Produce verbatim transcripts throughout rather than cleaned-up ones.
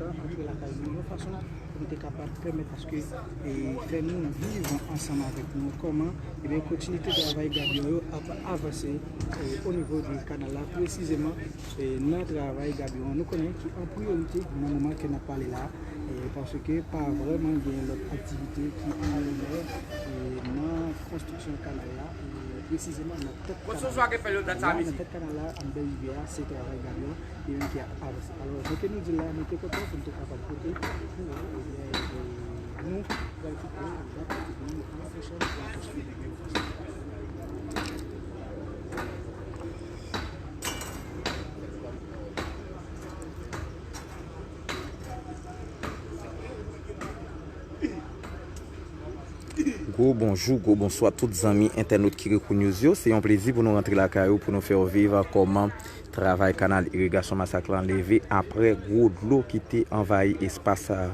Antre lakay nou yon fason pou nou te kapab pèmèt aske, e, fè nou viv ansanm avèk nou. Kòman? Ebyen, kontinite travay gabyon yo ap avanse, e, o nivo de kanal la, presizeman, e, nan travay gabyon an. Nou konnen ki an priyorite nan moman ke n ap pale la, e, paske pa vrèman gen lòt aktivite ki alonè, e, nan konstriksyon kanal la, e, presizeman nan tèt kanal la. Nan tèt kanal la, an bèl rivyè a, se travay gabyon. Li menm ki ap avanse. Alò, jan ke nou di l la, nou te kontan pou nou te kapab pote pou, ebyen, e, nou pral kite, nou pral kite, nou pral kite, nou pral kite. Gwo bonjou, gwo bonswa tout zanmi entènot Kirikou News yo. Se yon plezi pou nou rantre lakay ou pou nou fè w viv kòman travay kanal irigasyon Masak lan leve apre gwo dlo ki te anvayi espas, a,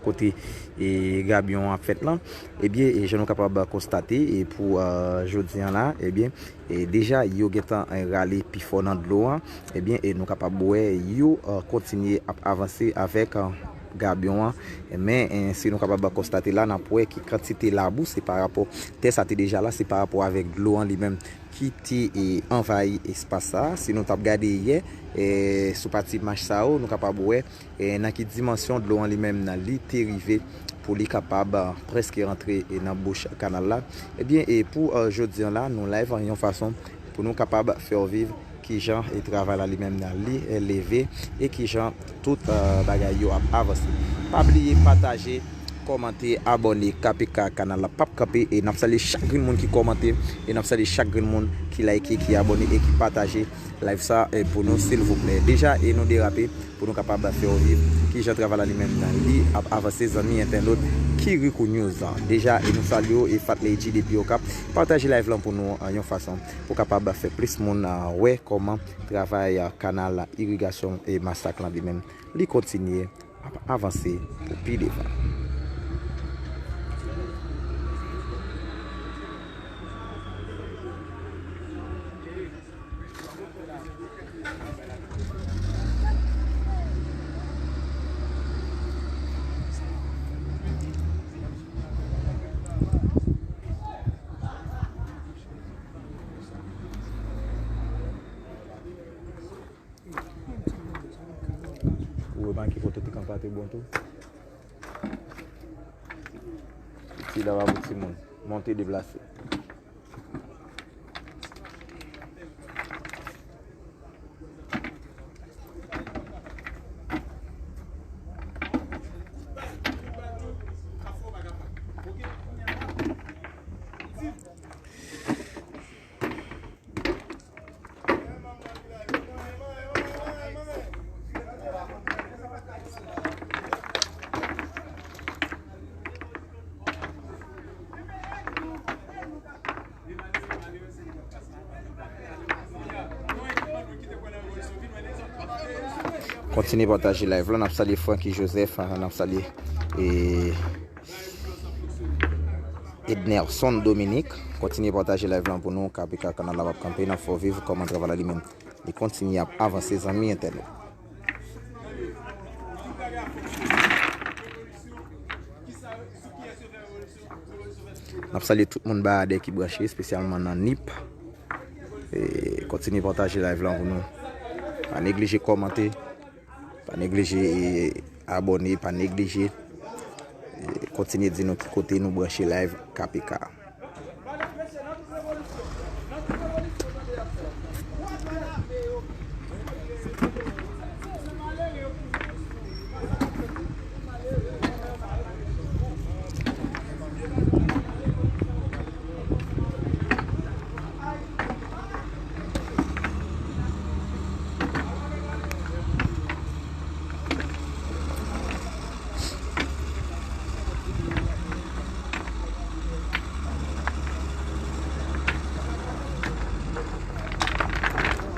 kote, e, gabyon an ap fèt lan. Ebyen, e, jan nou kapab konstate, e, pou, a, jodi an la, ebyen, e, deja yo gentan, e, rale pifò nan dlo an. Ebyen, e, nou kapab wè yo, a, kontinye ap avanse avèk, a, gabyon an. Men, e, si nou kapab konstate la, n ap wè ki kantite labou, se pa rapò, tè sa te deja la, se pa rapò avèk dlo an li menm ki te, e, anvayi espas sa. Si nou t ap gade yè, e, sou pati mach sa yo, nou kapab wè, e, nan ki dimansyon dlo an li menm nan li te rive pou li kapab, a, prèske rantre, e, nan bouch kanal la. Ebyen, e, pou, a, jodi an la, nou live an yon fason pou nou kapab fè w viv kijan, e, travay la li menm nan li, e, leve, e kijan tout, a, bagay yo ap avanse. Pa bliye pataje, kòmante, abòne, K P K kanal la p ap kanpe, e n ap salye chak grenn moun ki kòmante, e n ap salye chak grenn moun ki like, ki abòne e ki pataje live sa, e, pou nou, silvouplè. Deja, e nou derape pou nou kapab fè w viv kijan travay la li menm nan li ap avanse, zanmi entènot Kirikou News. Deja, e nou salye w, e Fat Lady depi Okap, pataje live lan pou nou, an yon fason pou kapab fè plis moun, a, wè kòman travay, a, kanal irigasyon e Masak lan li menm li kontinye ap avanse pou pi devan. Ou remake foto ti kanpa te bon tou. Ti lavabo timoun. Monte deplase. Kontinye pataje live la. N ap salye Francky Joseph, n ap salye, e, Ednerson Dominique. Kontinye pataje live lan pou nou. K P K kanal la p ap kanpe. N ap fè w viv kòman travay la li menm li kontinye ap avanse, zanmi entènot. N ap salye tout moun Bayadè ki branche, espesyalman nan Nip. E, kontinye pataje live lan pou nou. Pa neglije kòmante. Pa neglije, e, abòne, pa neglije, e, kontinye di nou ki kote nou branche live K P K.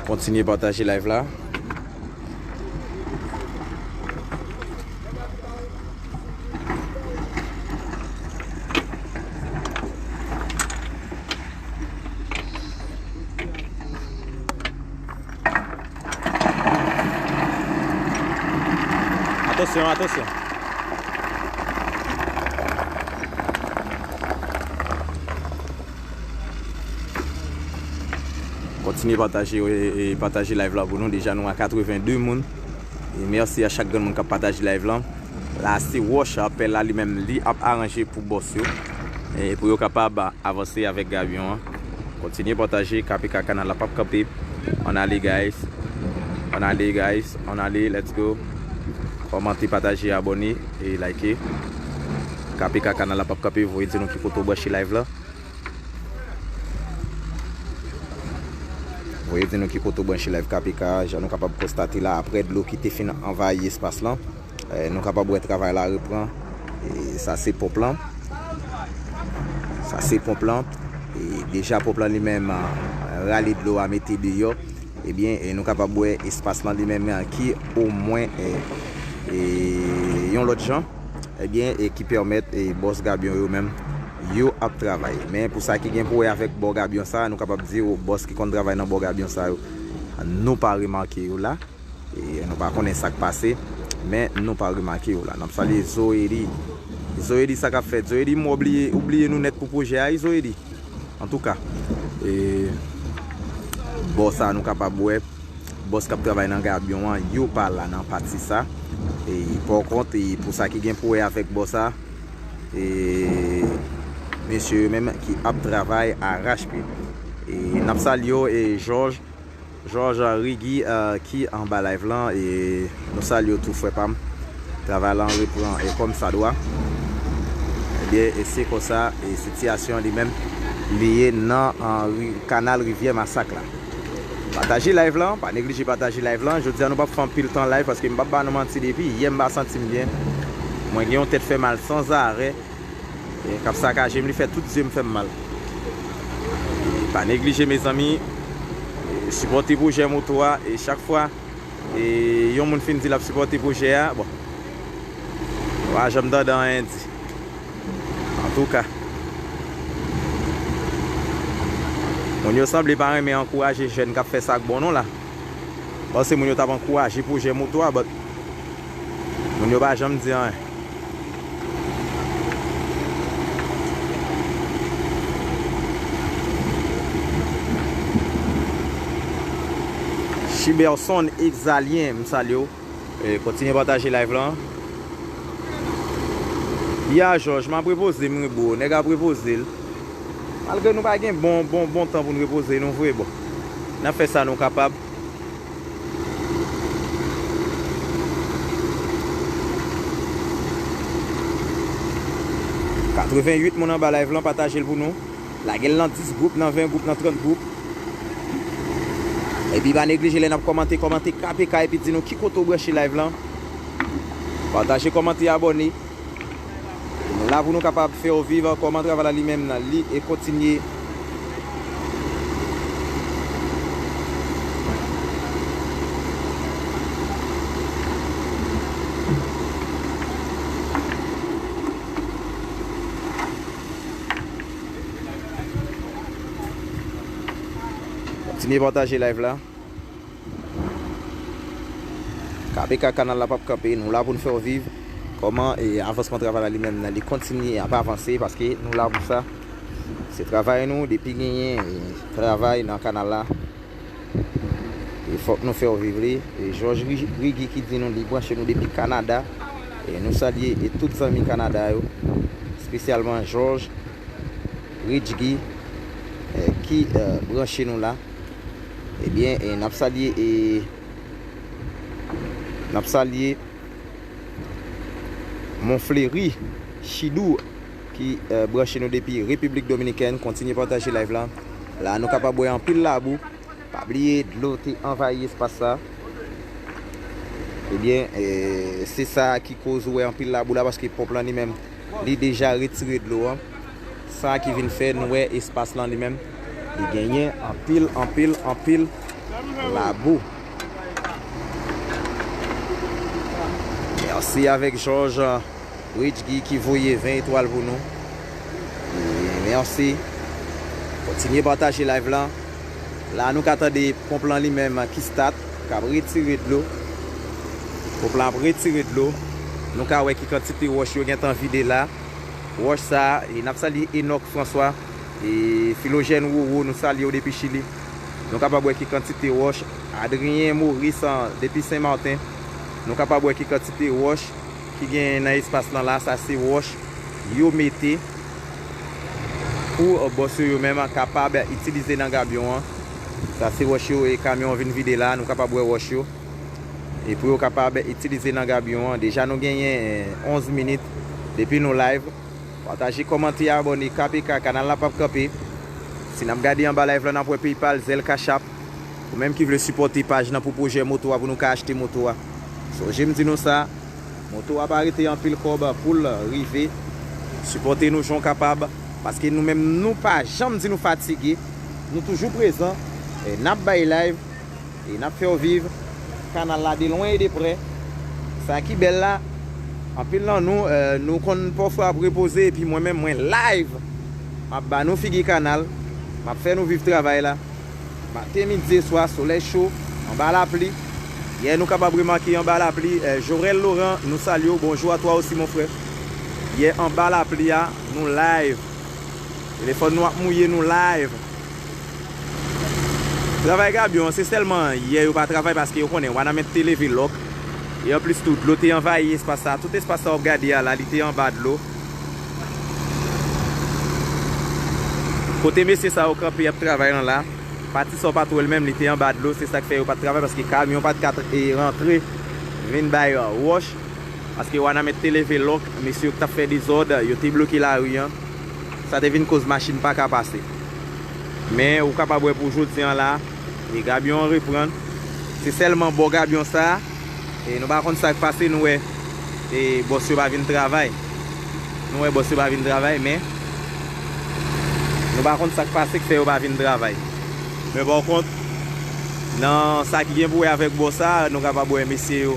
Kontinye pataje live la. Atò, Atansyon, atansyon. Kontinye pataje, e, e, pataje live la pou nou. Deja nou a katreven de moun. E mèsi a chak grenn moun k ap pataje live la. La se Wòch a, pè la li menm li ap aranje pou bòs yo. E pou yo kapab avanse avèk gabyon an. Kontinye pataje, K P K kanal la p ap kanpe. Ann ale guys. Ann ale guys. Ann ale, let's go. Kòmante, pataje, abòne e like. K P K kanal la p ap kanpe, voye di nou ki kote w branche live la. Voye di nou ki kote w branche live K P K, jan nou kapab konstate la, aprè dlo ki te fin anvayi espas lan, eh, nou kapab wè travay la repran. E sa se ponp lan. Sa se ponp lan. E deja ponp lan li menm, ah, rale dlo a mete deyò. Ebyen, e nou kapab wè espas lan li menm, ah, ki omwen, eh, eh, yon lòt jan. Ebyen, e ki pèmèt, e, bòs gabyon yo menm, yo ap travay. Men pou sa ki gen pou wè avèk bò gabyon sa, nou kapab di w, bòs ki konn travay nan bò gabyon sa yo, nou pa remake yo la. E nou pa konnen sa k pase, men nou pa remake yo la. N ap salye Zoeli. Zoeli, sa k ap fèt? Zoeli, m wè w bliye, ou bliye nou nèt pou pwojè a, wi, Zoeli. Antouka, e, bò sa nou kapab wè, bòs k ap travay nan gabyon an, yo pa la nan pati sa. E, pòkont, e, pou sa ki gen pou wè avèk bò sa, e, mesye yo menm ki ap travay arachpye. E, n ap salye w, e, Jòj, Jòj Rigi, eh, ki anba live lan, e nou salye w tou, frè pa m. Travay lan repran e kòm sa dwa. Ebyen, e se konsa, e sitiyasyon an li menm, li ye nan, eh, ri-, kanal Rivyè Masak la. Pataje live lan, pa neglije pataje live lan. Jodi a nou p ap fè anpil tan live paske m p ap ba nou manti, depi yè m pa santi m byen. Mwen gen yon tèt fè mal sanzarè. E k ap sakaje m, li fè tout zye m fè m mal. E pa neglije, mezanmi, e sipòte pwojè moto a. E chak fwa, e yon moun fin di l ap sipòte pwojè a, bon, nou pa janm tande anyen di. Antouka, moun yo sanble pa renmen ankouraje jèn k ap fè sa k bon non la. Bon, se moun yo t ap ankouraje pwojè moto a, but moun yo pa janm di anyen. Chiberson Exalien, m salye w. E, kontinye pataje live lan. Ya, Jòj, m ap repoze m, wi, bro. Nèg ap repoze l. Malgre nou pa gen bon, bon, bon tan pou n repoze nou vre, bon. N ap fè sa nou kapab. Katreven uit moun anba live lan, pataje l pou nou. Lage l nan dis gwoup, nan ven gwoup, nan trant gwoup. Epi pa neglije lè n ap kòmante, kòmante K P K epi di nou ki kote w branche live lan. Pataje, kòmante, abòne. Nou la pou nou kapab fè w viv kòman travay la li menm nan li e kontinye. Kontinye pataje live la. K P K kanal la p ap kanpe, nou la pou n fè w viv kòman, e, avansman travay la li menm nan, li kontinye ap avanse, paske nou la pou sa. Se travay nou, depi genyen, e, travay nan kanal la, e fòk nou fè w viv li. E Jòj Ri-, Rigi ki di nou li branche nou depi Kanada. E nou salye, e, tout zanmi Kanada yo, espesyalman Jòj Ridjgi, e, ki, e, branche nou la. Ebyen, e, n ap salye, e, n ap salye Monfleri Chidou ki, e, branche nou depi Repiblik Dominikèn. Kontinye pataje live la. La, nou kapab wè anpil labou. Pa bliye, dlo te anvayi espas sa. Ebyen, e, se sa ki koz ou wè anpil labou la, paske ponp lan li menm, li deja retire dlo an. Sa ki vin fè nou wè espas lan li menm, li genyen anpil, anpil, anpil labou. Mèsi avèk Jòj Ridjgi ki voye ven etwal pou nou. E mèsi. Kontinye pataje live lan. La, nou ka tande ponp lan li menm ki stat, k ap retire dlo. Ponp lan ap retire dlo. Nou ka wè ki kantite wòch yo gentan vide la. Wòch sa, e n ap salye Enock François, e Philogène Roro, nou salye w depi Chili. Nou kapab wè ki kantite wòch. Adrien Maurice, an, depi Sen Maten. Nou kapab wè ki kantite wòch ki gen nan espas lan la. Sa se wòch yo mete pou, e, bòs yo, yo menm kapab itilize nan gabyon an. Sa se wòch yo, e kamyon an vin vide la. Nou kapab wè wòch yo. E pou yo kapab itilize nan gabyon an. Deja nou genyen, e, onz minit depi nou live. Pataje, kòmante, abòne, K P K, kanal la p ap kanpe. Si n ap gade anba live la, n ap wè PayPal, Zelle, Cash App. Ou menm ki vle sipòte paj nan pou pwojè moto a, pou nou ka achte moto a. Sonje m di nou sa, moto a pa rete anpil kòb pou l rive. Sipòte nou jan w kapab, paske nou menm nou pa janm di nou fatige. Nou toujou prezan, e n ap bay live. E n ap fè w viv kanal la de lwen e de prè. Sa ki bèl la, anpil nan nou, e, nou konn pafwa ap repoze, epi mwen menm, mwen live. M ap ba nou figi kanal, m ap fè nou viv travay la. Maten, midi e swa, solèy cho, anba lapli. Yè, nou kapab remake anba lapli, e, Jorel Laurent, nou salye w, bonjour à toi aussi, mon frère. Yè, anba lapli a, nou live. Telefòn nou ap mouye, nou live. Travay gabyon an, se sèlman yè yo pa travay paske yo konnen Wanament te leve lòk. E anplis tou, dlo te anvayi espas sa. Tout espas sa w ap gade a la, li te anba dlo. Kote mesye sa yo kanpe ap travay lan la, pati sa w pa t wè l menm, li te anba dlo. Se sa k fè yo pa t travay, paske kamyon pa t ka, e, rantre vin bay, e, wòch. Paske Wanament te leve lòk, mesye yo k t ap fè dezòd, yo te bloke lari an. Sa te vin koz machin pa ka pase. Men ou kapab wè pou jodi an la, e gabyon an reprann. Se sèlman bò gabyon sa, e nou pa konn sa k pase, nou wè, e bòs yo pa vin travay. Nou wè bòs yo pa vin travay, men nou pa konn sa k pase k fè yo pa vin travay. Men pa kont, nan sa ki gen pou wè avèk bò sa, nou kapab wè mesye yo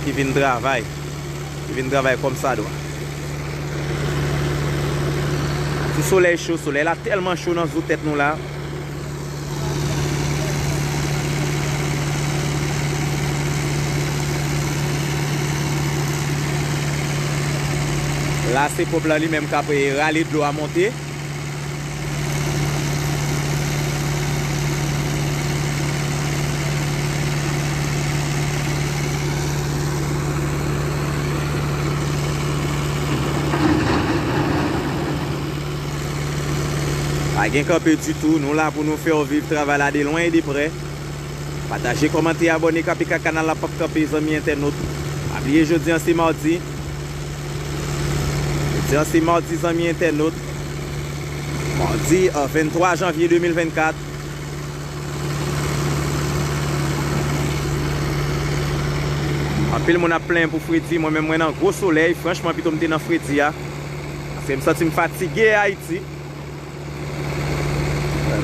ki vin travay. Li vin travay kòmsadwa. Sou solèy cho, solèy la tèlman cho nan zo tèt nou la. La, se ponp la li menm k ap, e, rale dlo a monte. Pa gen kanpe ditou, nou la pou nou fè w viv travay la de lwen e de prè. Pataje, kòmante, abòne, K P K kanal la p ap kanpe, zanmi entènot. Pa bliye jodi an se madi. Jodi an se madi, zanmi entènot. Madi, euh, venntwa janvye de mil vennkat. Anpil moun ap plenyen pou fredi, mwen menm mwen nan gwo solèy, franchman pito m te nan fredi a. Paske m santi m fatige Ayiti.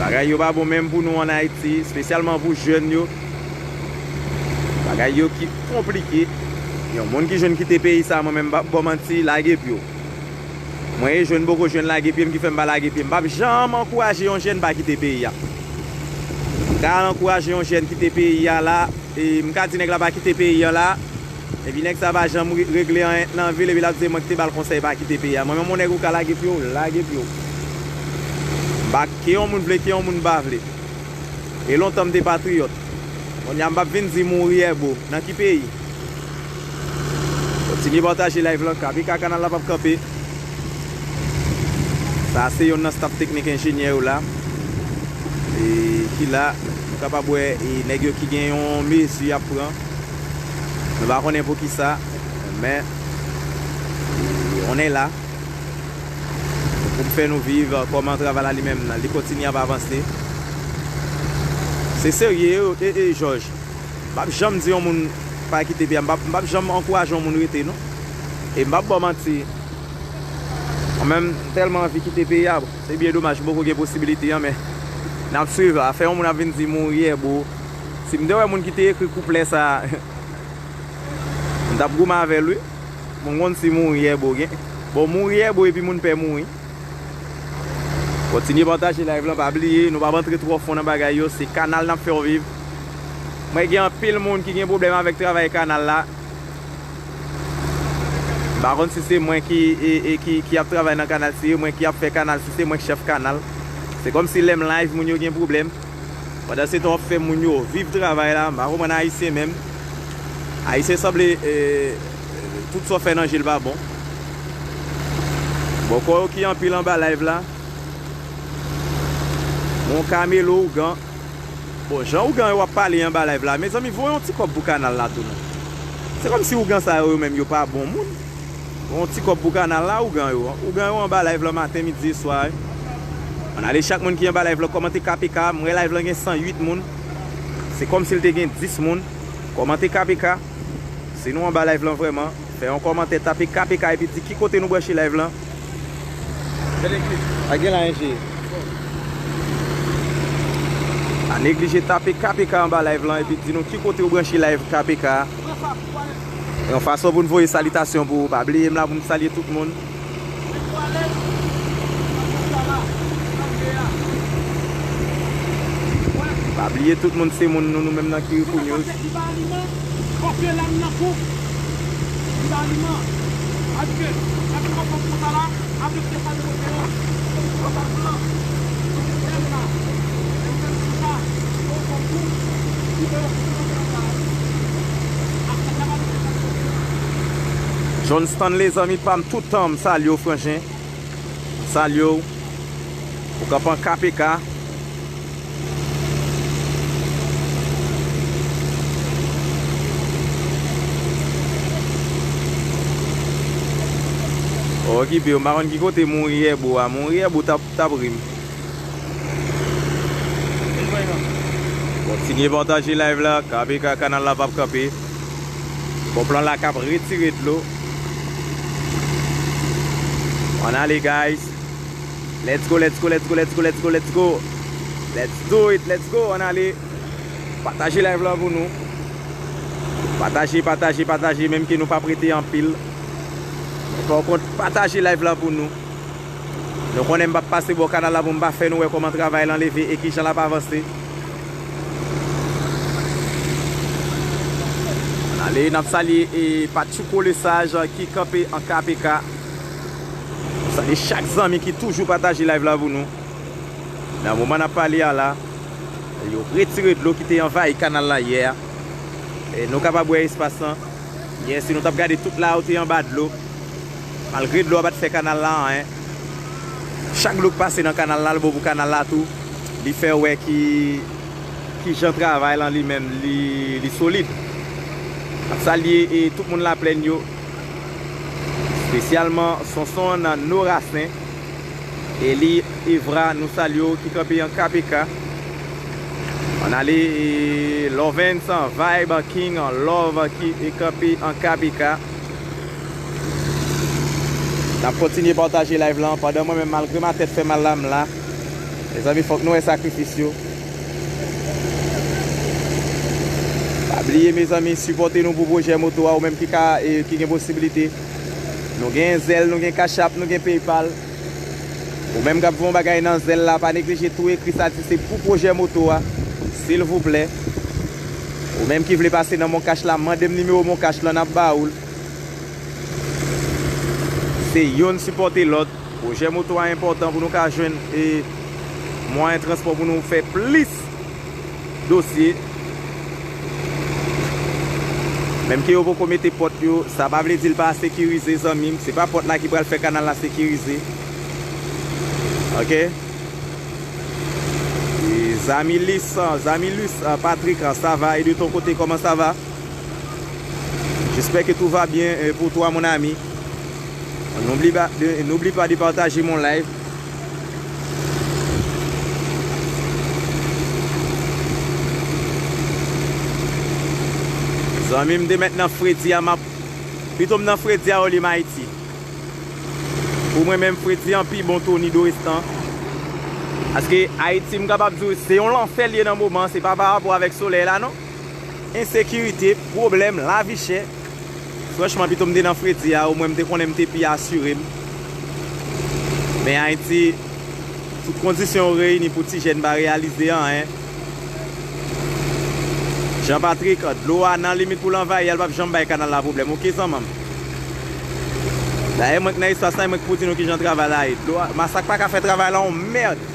Bagay yo pa bon menm pou nou ann Ayiti, espesyalman pou jèn yo. Bagay yo ki konplike. Yon moun ki jwenn kite peyi sa, mwen menm m p ap ba w manti, lage pye w. Mwen e jwenn poko jwenn lage pye m ki fè m pa lage pye m. M p ap janm ankouraje yon jèn pa kite peyi a. M ka al ankouraje yon jèn kite peyi a la, e m ka di nèg la pa kite peyi a la, epi nèg sa pa janm re- regle anyen nan vi l, epi l ap di se mwen ki te ba l konsèy pa kite peyi a. Mwen menm yon nèg ou ka lage pye w, lage pye w. M pa ke yon moun vle, ke yon moun pa vle. E lontan m te patriyòt. Kounye a m p ap vin di mouri èbo. Nan ki peyi? Kontinye pataje live lan, K P K kanal la p ap kanpe. Sa se youn nan staff teknik enjenyè yo la. E ki la, nou kapab wè, e nèg yo ki gen yon mezi y ap pran. Nou pa konnen pou ki sa, men, e, on est là. Pou m fè nou viv, e, kòman travay la li menm, li kontinye ap avanse. Se serye, e, e, Jòj. M p ap janm di yon moun pa kite peyi a. M p ap, m p ap janm ankouraje yon moun rete, non. E m p ap ba w manti. Mwen menm, m tèlman anvi kite peyi a. Se byen domaj, m poko gen posibilite an, men n ap swiv. Afè yon moun ap vin di mouri èbo. Si m te wè moun ki te ekri kouplè sa, m t ap goumen avè l, wi. Moun konn si mouri èbo gen. Bon, mouri èbo epi moun pè mouri. Kontinye pataje live lan, pa bliye, nou p ap antre twò fon nan bagay yo, se kanal n ap fè w viv. Mwen gen anpil moun ki gen pwoblèm avèk travay kanal la. M pa konn si se mwen ki, e, e, ki, ki ap travay nan kanal, si se mwen ki ap fè kanal, si se mwen k chèf kanal. Se kòmsi lè m live, moun yo gen pwoblèm. Pandan se tan w ap fè moun yo viv travay la, m pa konprann Ayisyen menm. Ayisyen sanble, e, tout sa w fè nan je l pa bon. Bon, kò yo ki anpil anba live la. Mon Kamelo, ougan. Bon, jan ougan yo ap pale anba live la, mezanmi, voye yon ti kòb pou kanal la tou non. Se kòmsi ougan sa yo, yo menm, yo pa bon moun. Voye yon ti kòb pou kanal la, ougan yo. Ougan yo anba live la maten, midi e swa. Ann ale chak moun ki anba live la, kòmante K P K. M wè live la gen san uit moun. Se kòmsi l te gen dis moun. Kòmante K P K. Si nou anba live lan vrèman, fè yon kòmantè, tape K P K epi di ki kote nou branche live lan. Pa gen la, enje. Pa neglije tape K P K anba live lan epi di nou ki kote ou branche live K P K. Yon fason pou n voye salitasyon pou ou. Pa bliye m la pou m salye tout moun. Pa bliye tout moun se moun nou, nou menm nan Kirikou News. John Stanley, zanmi pa m, tout tan, m salye w, franjen. M salye w. Ou kanpe an K P K. Okipe, m pa konn ki kote Mouri Èbo a. Mouri Èbo t ap, t ap ri m. Kontinye pataje live la, K P K kanal la p ap kanpe. Bon, plan la k ap retire dlo. Ann ale, guys. Let's go, let's go, let's go, let's go, let's go, let's go. Let's do it, let's go, ann ale. Pataje live la pou nou. Pataje, pataje, pataje, menm ke nou p ap rete anpil. Men pa kont, pataje live la pou nou. Nou konnen m p ap pase bò kanal la pou m pa fè nou wè kòman travay lan leve e kijan l ap avanse. Ann ale, n ap salye e Patchouko Lesage ki kanpe an K P K. N ap salye chak zanmi ki toujou pataje live la pou nou. Nan moman n ap pale a la, yo retire dlo ki te anvayi kanal la yè a. E nou kapab wè espas lan. Yè, si nou t ap gade tout la, ou te anba dlo. Malgre dlo a pa t fè kanal la anyen, chak dlo k pase nan kanal la, l bon pou kanal la tou. Li fè wè ki, ki jan travay lan li menm, li, li solid. N ap salye e tout moun Laplèn yo, espesyalman Sonson nan Norasen. Eli Evra, nou salye w, ki kanpe an K P K. Ann ale, e, Lovens, Vibe King, Love ki, e, kanpe an K P K. N ap kontinye pataje live lan, pandan mwen menm, malgre ma tèt fè mal la, m la. Mezanmi, fòk nou wè sakrifis yo. Pa bliye, mezanmi, sipòte nou pou pwojè moto a, ou menm ki ka, e, ki gen posiblite. Nou gen Zelle, nou gen Cash App, nou gen PayPal. Ou menm k ap voye yon bagay nan Zelle la, pa neglije tou ekri sa di se pou pwojè moto a, silvouplè. Ou menm ki vle pase nan Mon Cash la, mande m nimewo Mon Cash lan, n ap ba ou l. Se youn sipòte lòt. Pwojè moto a enpòtan pou nou ka jwenn, e, mwayen transpò pou nou fè plis dosye. Menm ke yo poko mete pòt yo, sa pa vle di l pa sekirize, zanmi m. Se pa pòt la ki pral fè kanal la sekirize. Oke? E, Zamilis, Zamilus, Patrick, ça va? Et de ton côté, comment ça va? J'espère que tout va bien, euh, pour toi, mon ami. N'oublie pas de, n'oublie pas de partager mon live. Zanmi m, te mèt nan fredi a, m ap pito m nan fredi a olye m Ayiti. Pou mwen menm, fredi an pi bon Tony Dorestan. Paske Ayiti, m kapab di w, se yon lanfè l ye nan moman, se pa pa rapò avèk solèy la, non. Ensekirite, pwoblèm, lavi chè. Franchman, pito m te nan fredi a, omwen m te konnen m te pi asire m. Men Ayiti, tout kondisyon yo reyini pou ti jèn pa reyalize anyen. Jean Patrick, dlo a nan limit pou l anvayi a, l p ap janm bay kanal la pwoblèm. Oke, zanmi m. Dayè, mwen k nan espas la, mwen k pou di nou kijan travay la ye. Dlo a, Masak pa ka fè travay la, yon mèd.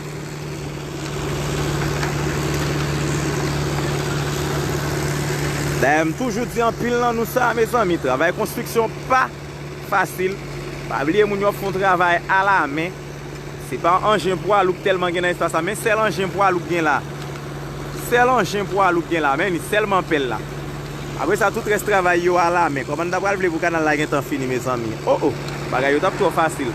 Dayè, m toujou di anpil nan nou sa, mezanmi, travay konstriksyon pa fasil. Pa bliye moun yo ap fè yon travay alamen. Se pa anjen pwa lou k tèlman gen nan espas la, men sèl anjen pwa lou k gen la. Sèl anjen pwa lou k gen la, men li sèlman pèl la. Apre sa, tout rès travay yo alamen. Kòman n ta pral vle pou kanal la gentan fini, mezanmi? O, o, bagay yo t ap twò fasil.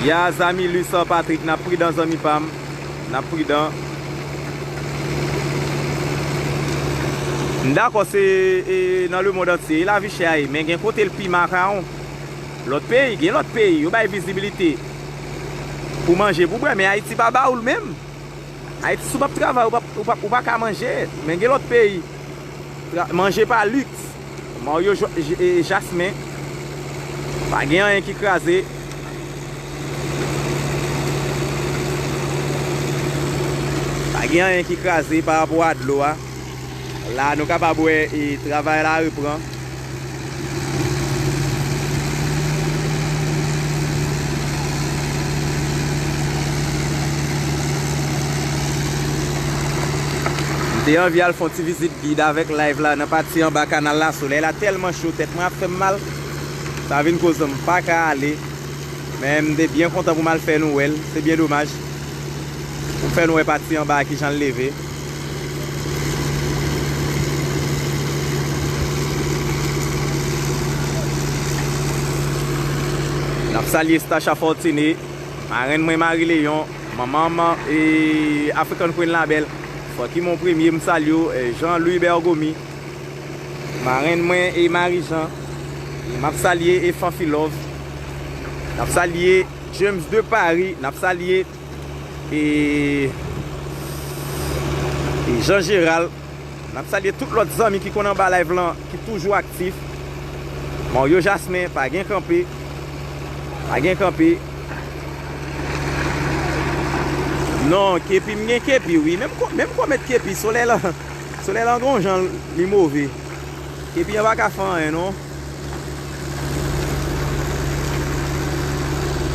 Ya, zanmi Luis Patrick, n ap pridan, zanmi pa m. N ap pridan. M dakò, se, e, nan lemonn antye lavi chè a ye, men gen kote l pi makawon. Lòt peyi, gen lòt peyi, yo bay vizibilite pou manje, pou bwè, men Ayiti pa ba ou l menm. Ayiti, si w p ap travay, ou p ap, ou p ap, ou pa ka manje, men gen lòt peyi. Tra-, manje pa liks. Mario Jo-, J-, e, Jasmin, pa gen anyen ki kraze. Pa gen anyen ki kraze pa rapò a dlo a. La, nou kapab wè, e, travay la repran. M te anvi al fè yon ti vizit gid avèk live la nan pati anba kanal la. Solèy la tèlman cho, tèt mwen ap fè m mal. Sa vin koz m pa ka ale. Men m te byen kontan pou m al fè nou wè l. Se byen domaj. Pou m fè nou wè pati anba a kijan l leve. N ap salye Stacha Fortuné, marenn mwen Marie Léon, manman m, e, African Queen Label, Francky Mon Premye, m salye w, e, Jean Louis Bergomy, marenn mwen e Marie Jean, e m ap salye e Fanfi Love, n ap salye James de Paris, n ap salye e, e Jean Gérald. N ap salye tout lòt zanmi ki konn anba live lan, ki toujou aktif. Mario Jasmin, pa gen kanpe. Pa gen kanpe. Non, kepi, m gen kepi, wi. Menm ko-, menm kou w met kepi, solèy lan, solèy lan gon jan li move. Kepi an pa ka fè anyen, non.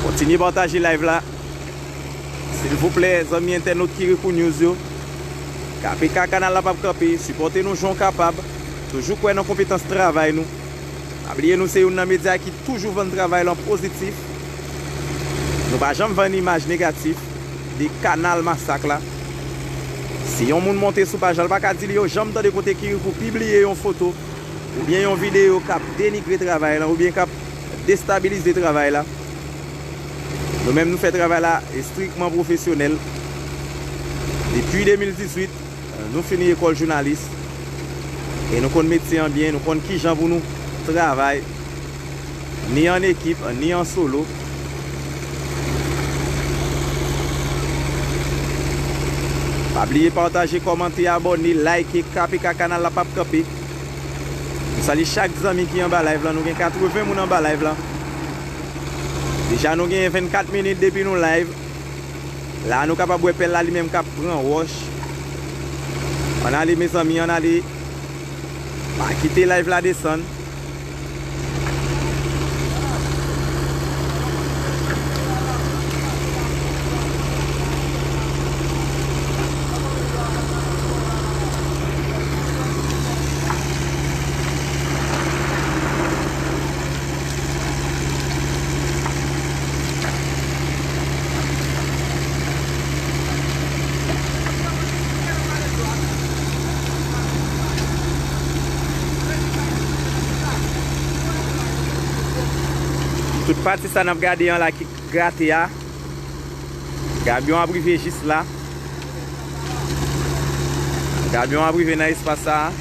Kontinye pataje live la. Silvouplè, zanmi entènot Kirikou News yo, K P K kanal la p ap kanpe, sipòte nou jan w kapab, toujou kwè nan konpetans travay nou. Pa bliye nou se youn nan medya ki toujou vann travay lan pozitif. Nou pa janm vann imaj negatif de kanal Masak la. Si yon moun monte sou paj la, l pa ka di li yo janm tande kote Kirikou pibliye yon foto oubyen yon videyo k ap denigre travay la oubyen k ap destabilize travay la. Nou menm, nou fè travay la estrikman pwofesyonèl. Depi de mil dizuit, nou fini lekòl jounalis. E nou konn metye an byen, nou konn kijan pou nou travay, ni an ekip, ni an solo. Pa bliye pataje, kòmante, abòne, like, K P K kanal la p ap kanpe. Nou salye chak zanmi ki anba live lan. Nou gen katreven moun anba live lan. Deja nou gen vennkat minit depi nou live. La nou kapab wè pèl la li menm k ap pran wòch. Ann ale, mezanmi, ann ale. Pa kite live la desann. Tout pati sa n ap gade an la ki grate a. Gabyon ap rive jis la. Gabyon ap rive nan espas sa a.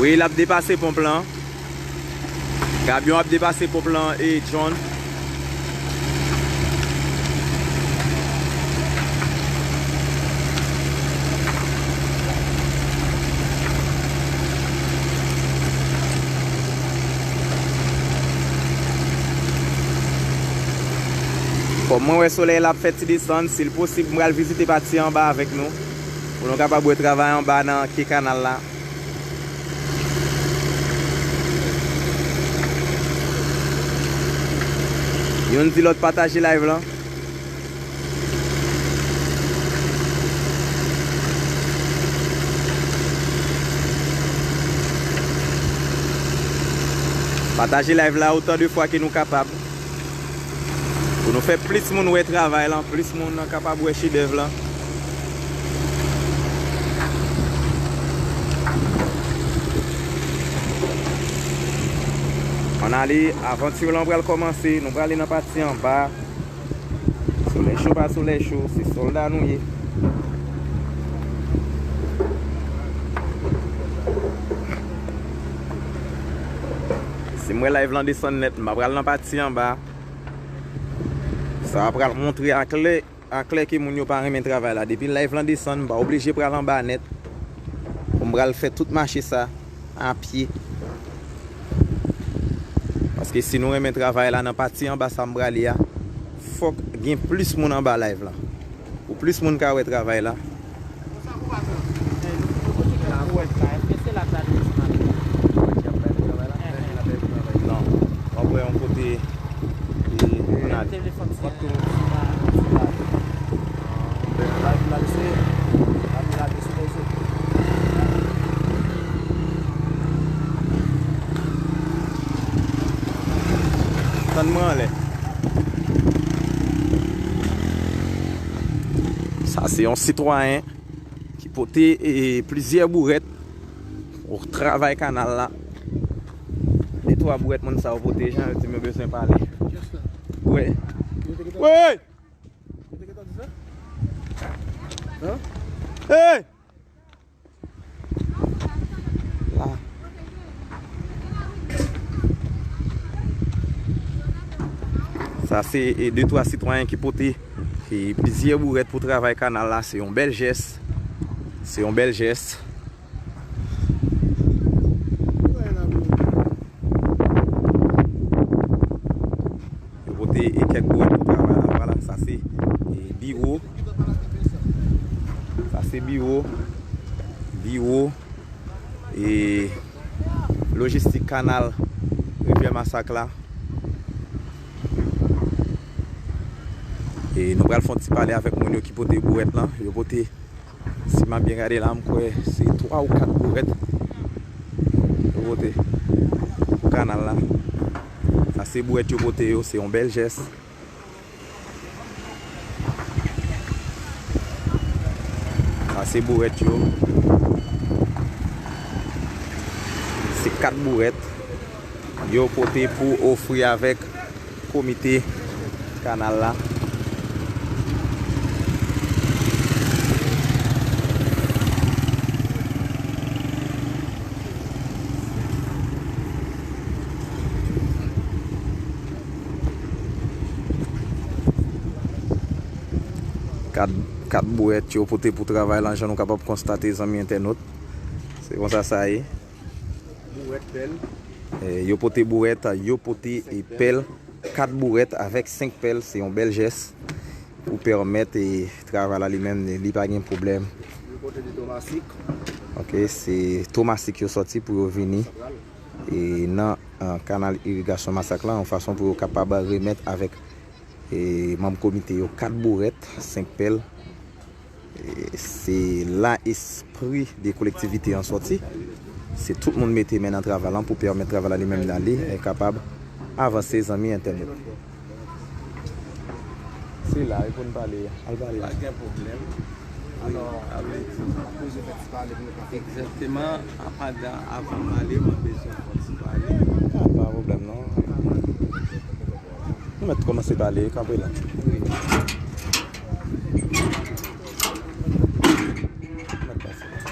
Wi, l ap depase ponp lan. Kamyon ap depase ponp lan e John. Kòm mwen wè solèy la ap fè ti desann, si l posib, m pral vizite pati anba avèk nou, pou nou kapab wè travay anba nan ke kanal la. Youn di lòt pataje live lan. Pataje live la otan de fwa ke nou kapab. Pou nou fè plis moun wè travay lan, plis moun kapab wè chedèv lan. Ann ale, avanti lan pral kòmanse, nou prale nan pati anba. Solèy cho pa solèy cho, se sòlda nou ye. Si m wè live lan desann nèt, m ap pral nan pati anba. Sa a pral montre aklè, aklè ke moun yo pa renmen travay la. Depi live lan desann, m pa oblije pral anba nèt. Pou m pral fè tout mache sa a pye. Paske si nou renmen travay la nan pati anba sa m prale a, fòk gen plis moun anba live lan. Pou plis moun ka wè travay la. Non. W ap wè yon kote, e, ann ale. Tann mwen anlè. Sa se yon sitwayen ki pote, e, plizyè bourèt pou travay kanal la. De twa bourèt moun sa yo pote, jan yo di m yo bezwen pale. Wi. Wi! Hey! La. Sa se, e, de twa sitwayen ki pote, e, plizyè bourèt pou travay kanal la. Se yon bèl jès. Se yon bèl jès. Yo pote, e, kèk bourèt pou travay la. Vwala, sa se, e, biwo. Sa se biwo. Biwo, e, lojistik kanal Rivyè Masak la. E nou pral fè yon ti pale avèk moun yo ki pote bourèt lan. Yo pote, si m ap byen gade la, m kwè se twa ou kat bourèt yo pote pou kanal la. Sa se bourèt yo pote yo, se yon bèl jès. Sa se bourèt yo. Se kat bourèt yo pote pou ofri avèk komite kanal la. Kat, kat bourèt yo pote pou travay lan, jan nou kapab konstate, zanmi entènot. Se konsa sa ye. Bourèt, pèl. E, yo pote bourèt, yo pote, e, pèl, kat bourèt avèk senk pèl, se yon bèl jès pou pèmèt, e, travay la li menm, li pa gen pwoblèm. Yo pote de tomasik. Ok, se tomasik yo sòti pou yo vini, e, nan, e, kanal irigasyon Masak lan, yon fason pou yo kapab remèt avèk, e, manm komite yo kat bourèt, senk pèl. E se la espri de kolektivite an sòti. Se tout moun mete men nan travay lan pou pèmèt travay la li menm nan li e kapab avanse, zanmi entènot. Se la, e pou n pale, al pale. Pa gen pwoblèm. Alò, egzakteman, apadan, avan m ale, mwen bezwen fè yon ti pale. A, pa pwoblèm non. Nou mèt kòmanse pale, kanpe la. Wi.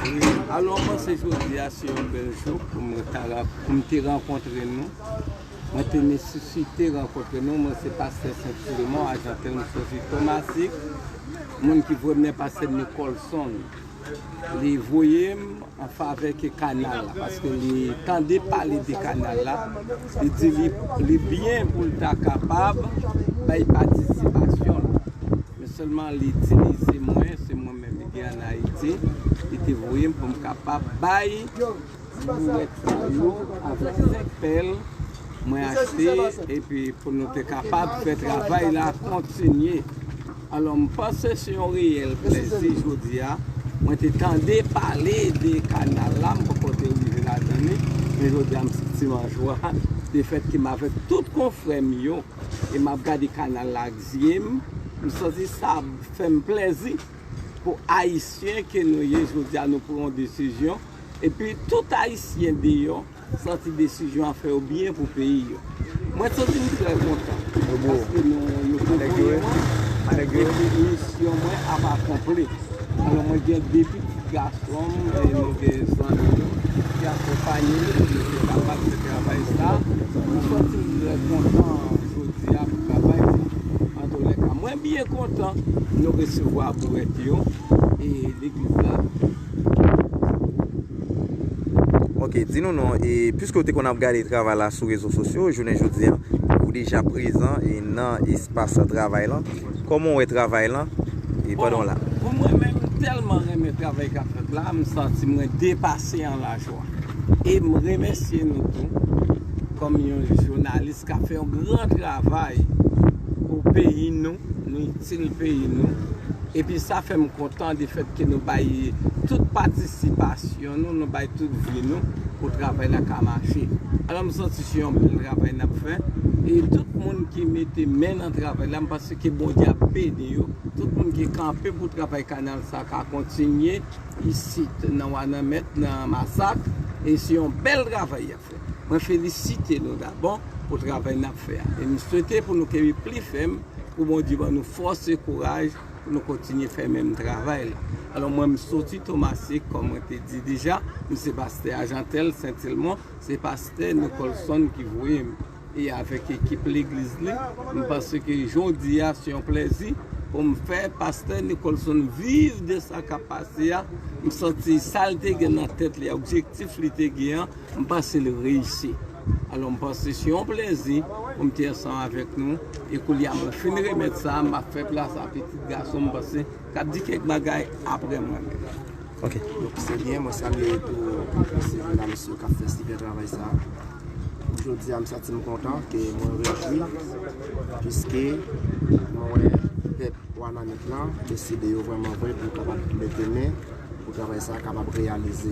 Wi, alò, m panse jodi a se yon bèl jou pou m ta ra-, pou m te rankontre nou. Mwen te nesesite rankontre nou. Mwen se pastè Sent Silmon, Ajantel, m soti Tomasik. Moun ki voye m nan pastè Nicolson. Li voye m an favè ke kanal la, paske li tande pale de kanal la. Li di li, li byen pou l ta kapab bay patisipasyon l. Men sèlman li itilize mwen, se mwen menm li gen ann Ayiti. Li te voye m pou m kapab bay bourèt sa yo avèk senk pèl mwen achte, epi pou nou te kapab fè travay la kontinye. Alò, m panse se yon reyèl plèzi jodi a. Mwen te tande pale de kanal la, m poko te rive ladan li, men jodi a m santi m an jwa, de fèt ke m avèk tout konfrè m yo, e m ap gade kanal la ak zye m, m santi sa ap fè m plèzi. Pou Ayisyen ke nou ye, jodi a nou pran yon desizyon, epi tout Ayisyen deyò santi desizyon an fè yo byen pou peyi yo. Mwen santi m trè kontan, paske nou, yo te voye mwen, epi misyon mwen ap akonpli. Alò, mwen gen de pitit gason m, e nou gen zanmi nou ki akonpaye nou pou nou te kapab fè travay sa. Mwen santi m trè kontan jodi a pou travay sa. Antoulèka, mwen byen kontan nou resevwa bourèt yo e legliz la. Ok, di nou non, e piske w te konn ap gade travay la sou rezo sosyo, jounen jodi a, ou deja prezan e nan espas travay lan. Kòman w wè travay lan e pandan w la? Bon, pou mwen menm, m tèlman renmen travay k ap fèt la, m santi mwen depase an lajwa. E m remèsye nou tou, kòm yon jounalis k ap fè yon gran travay pou peyi nou, nou itil peyi nou. Epi sa fè m kontan de fèt ke nou bay tout patisipasyon nou, nou bay tout vi nou pou travay la ka mache. Alò m santi se yon bèl travay n ap fè. E tout moun ki mete men nan travay la, m panse ke Bondye ap beni yo. Tout moun ki kanpe pou travay kanal sa ka kontinye isit nan Wananment, nan Masak. E se yon bèl travay y ap fè. Mwen felisite nou dabò pou travay n ap fè a. E m swete pou nou kenbe pli fèm, pou Bondye ban nou fòs e kouraj pou nou kontinye fè menm travay la. Alò, mwen, m soti Tomasik, kòm mwen te di deja, m se pastè Ajantel Sentilmon, se pastè Nicolson ki voye m. E avèk ekip legliz li, m panse ke jodi a se yon plèzi pou m fè pastè Nicolson viv de sa k ap pase a. M santi sa l te gen nan tèt li a, objektif li te gen an, m panse l reyisi. Alò, m panse se yon plèzi pou m te ansanm avèk nou. E koulye a, mwen fin remèt sa, m ap fè plas a pitit gason m, m panse, k ap di kèk bagay apre mwen menm. Ok. Donk, se byen, mwen salye tou mesye jounalis yo k ap fè sipè travay sa a. Jodi a, m santi m kontan, ke mwen rejwi, piske mwen wè pèp Wanament lan deside yo vrèman vre pou yo kapab mete men pou travay sa a kapab reyalize.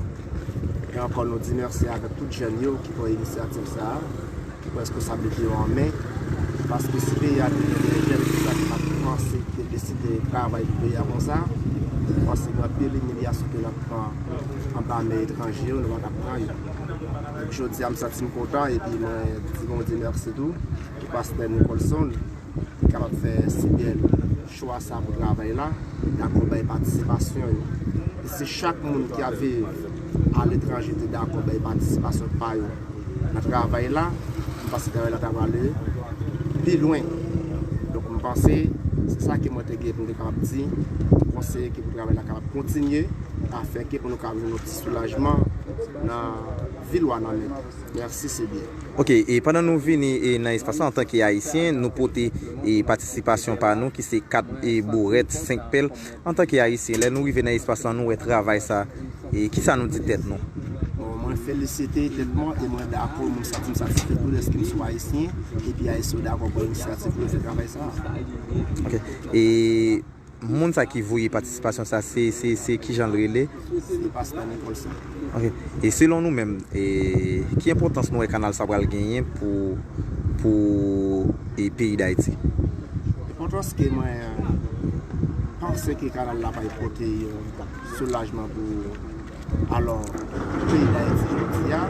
E ankò, nou di mèsi avèk tout jèn yo ki pran inisyativ sa a, ki pran responsablite yo an men, paske si peyi a te gen de jèn konsa ki pa t panse, ki te deside travay pou peyi a konsa, m panse gen anpil imilyasyon ke n ap pran anba men etranje yo, nou pa t ap pran yo. Donk, jodi a, m santi m kontan, epi mwen di Bondye mèsi tou, pou pastè Nicolson, ki kapab fè si byen chwa sa pou travay la, dakò bay patisipasyon yo. E si chak moun ki ap viv aletranje te dakò bay patisipasyon pa yo nan travay la, m panse travay la ta prale pi lwen. Donk, m panse se sa ke mwen te gen pou m te kapab di, konseye ke pou travay la kapab kontinye, afenke pou nou kapab jwenn yon ti soulajman nan vil Wanament. Mèsi, se byen. Ok, e pandan nou vini e nan espas la antanke Ayisyen, nou pote e patisipasyon pa nou ki se kat e bourèt, senk pèl. Antanke Ayisyen, lè nou rive nan espas la, nou wè travay sa, e kisa nou di tèt nou? Bon, mwen felisite tèt mwen e mwen dakò, mwen santi m satisfè tou dèske m se yon Ayisyen, epi Ayisyen yo dakò pran inisyativ pou yo fè travay sa. Ok, e Moun sa ki voye patisipasyon sa, se, se, se kijan l rele? Se pastè Nicolson. Ok. E selon nou menm, e, ki enpòtans nou wè kanal sa pral genyen pou, pou e, peyi Dayiti? Enpòtans ke mwen panse ke kanal la pral pote yon soulajman pou Alò, peyi Dayiti jodi a,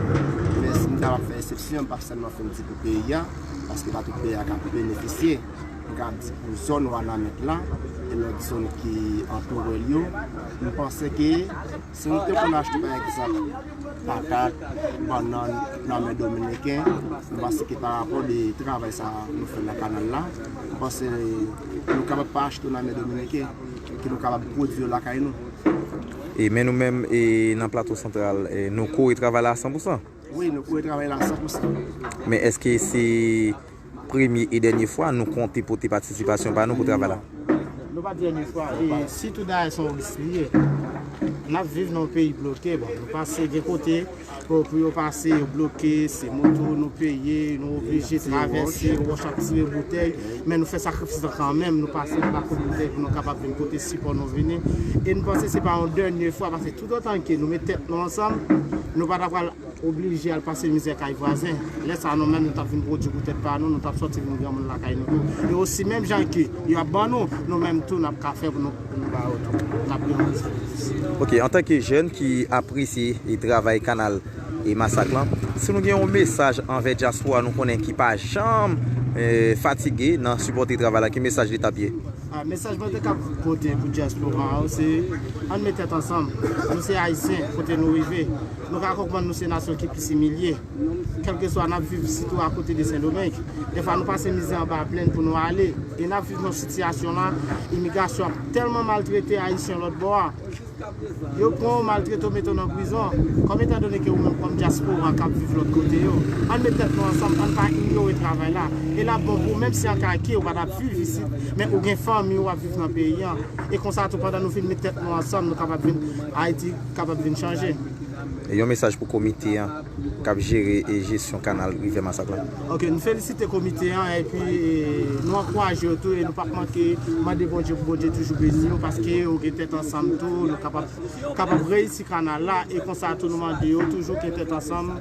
men si m ta ap fè eksepsyon, m p ap sèlman fin di pou peyi a, paske pa tout peyi a k ap benefisye. M ka di pou zòn Wanament la, e lòt zòn ki antoure l yo, m panse ke si nou te konn achte, pa egzanp, patat, bannann nan men dominiken. Nou panse ke pa rapò de travay sa nou fè nan kanal la, nou panse nou kapab pa achte nan men dominiken, ke nou kapab pwodui yo lakay nou. E men nou menm, e nan Plato Santral, e nou kore travay la a san pou san? Wi, nou kore travay la a san pou san. Men èske se premye e dènye fwa nou konte pote patisipasyon pa nou pou travay la? Non, non, non. Nou pa dènye fwa. E sitou dayè se yon risk li ye. N ap viv nan yon peyi bloke. Bon, nou pase gen kote pou, pou yo pase, yo bloke, se moto nou peye, nou oblije travèse, wòch ap tire boutèy, men nou fè sakrifis la kanmenm, nou pase nan lakou boutèy pou nou kapab vin pote sipò nou vini. E nou panse se pa yon dènye fwa, paske toutotan ke nou met tèt nou ansanm, nou pa ta pral oblije al pase mizè kay vwazen. Lè sa a, nou menm, nou t ap vin pwodui pou tèt pa nou, nou t ap sòti vin granmoun lakay nou tou. E osi, menm jan ke yo ap ban nou, nou menm tou, n ap ka fè pou nou, pou nou ba yo tou. N ap gen yon ti. Ok, antanke jèn ki apresye e travay kanal e Masak lan, si nou gen yon mesaj anvè dyaspora nou konnen ki pa janm, eh, fatige nan sipòte travay la, ki mesaj li t ap ye? Ah, mesaj mwen te ka pote pou dyaspora a, se ann met tèt ansanm. Nou se Ayisyen, kote nou rive. Nou ka konprann nou se nasyon ki plis imilye. Kèlkeswa n ap viv sitou akote de Sendomeng, defwa nou pase mizè anba plèn pou nou ale. E n ap viv nan sitiyasyon la, imigrasyon ap tèlman maltrete Ayisyen lòt bò a. Yo pran w, maltrete w, mete w nan prizon. Kòm etan done ke ou menm kòm dyaspora k ap viv lòt kote yo, ann met tèt nou ansanm, ann pa inyore travay la. E l ap bon pou ou, menm si an ka ke ou pa t ap viv isit, men ou gen fanmi ou ap viv nan peyi an. E konsa tou, pandan nou fin met tèt nou ansanm, nou kapab vin, Ayiti kapab vin chanje. E yon mesaj pou komite an k ap jere e jesyon kanal Rivyè Masak lan. Ok, nou felisite komite an, epi, e, nou ankouraje yo tou, e nou p ap manke mande Bondye pou Bondye toujou beni yo, paske yo gen tèt ansanm tou, nou kapab, kapab reyisi kanal la, e konsa tou nou mande yo toujou gen tèt ansanm,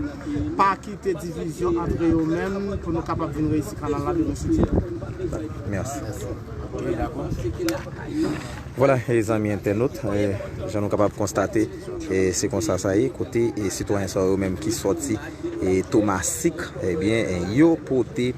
pa kite divizyon antre yo menm, pou nou kapab vin reyisi kanal la demen si Dye vle. Mèsi. Ok, dakò. Vwala, e zanmi entènot, e, jan nou kapab konstate, e, se konsa sa ye, kote, e, sitwayen sa yo menm ki sòti, e, Tomasik, ebyen, e, yo pote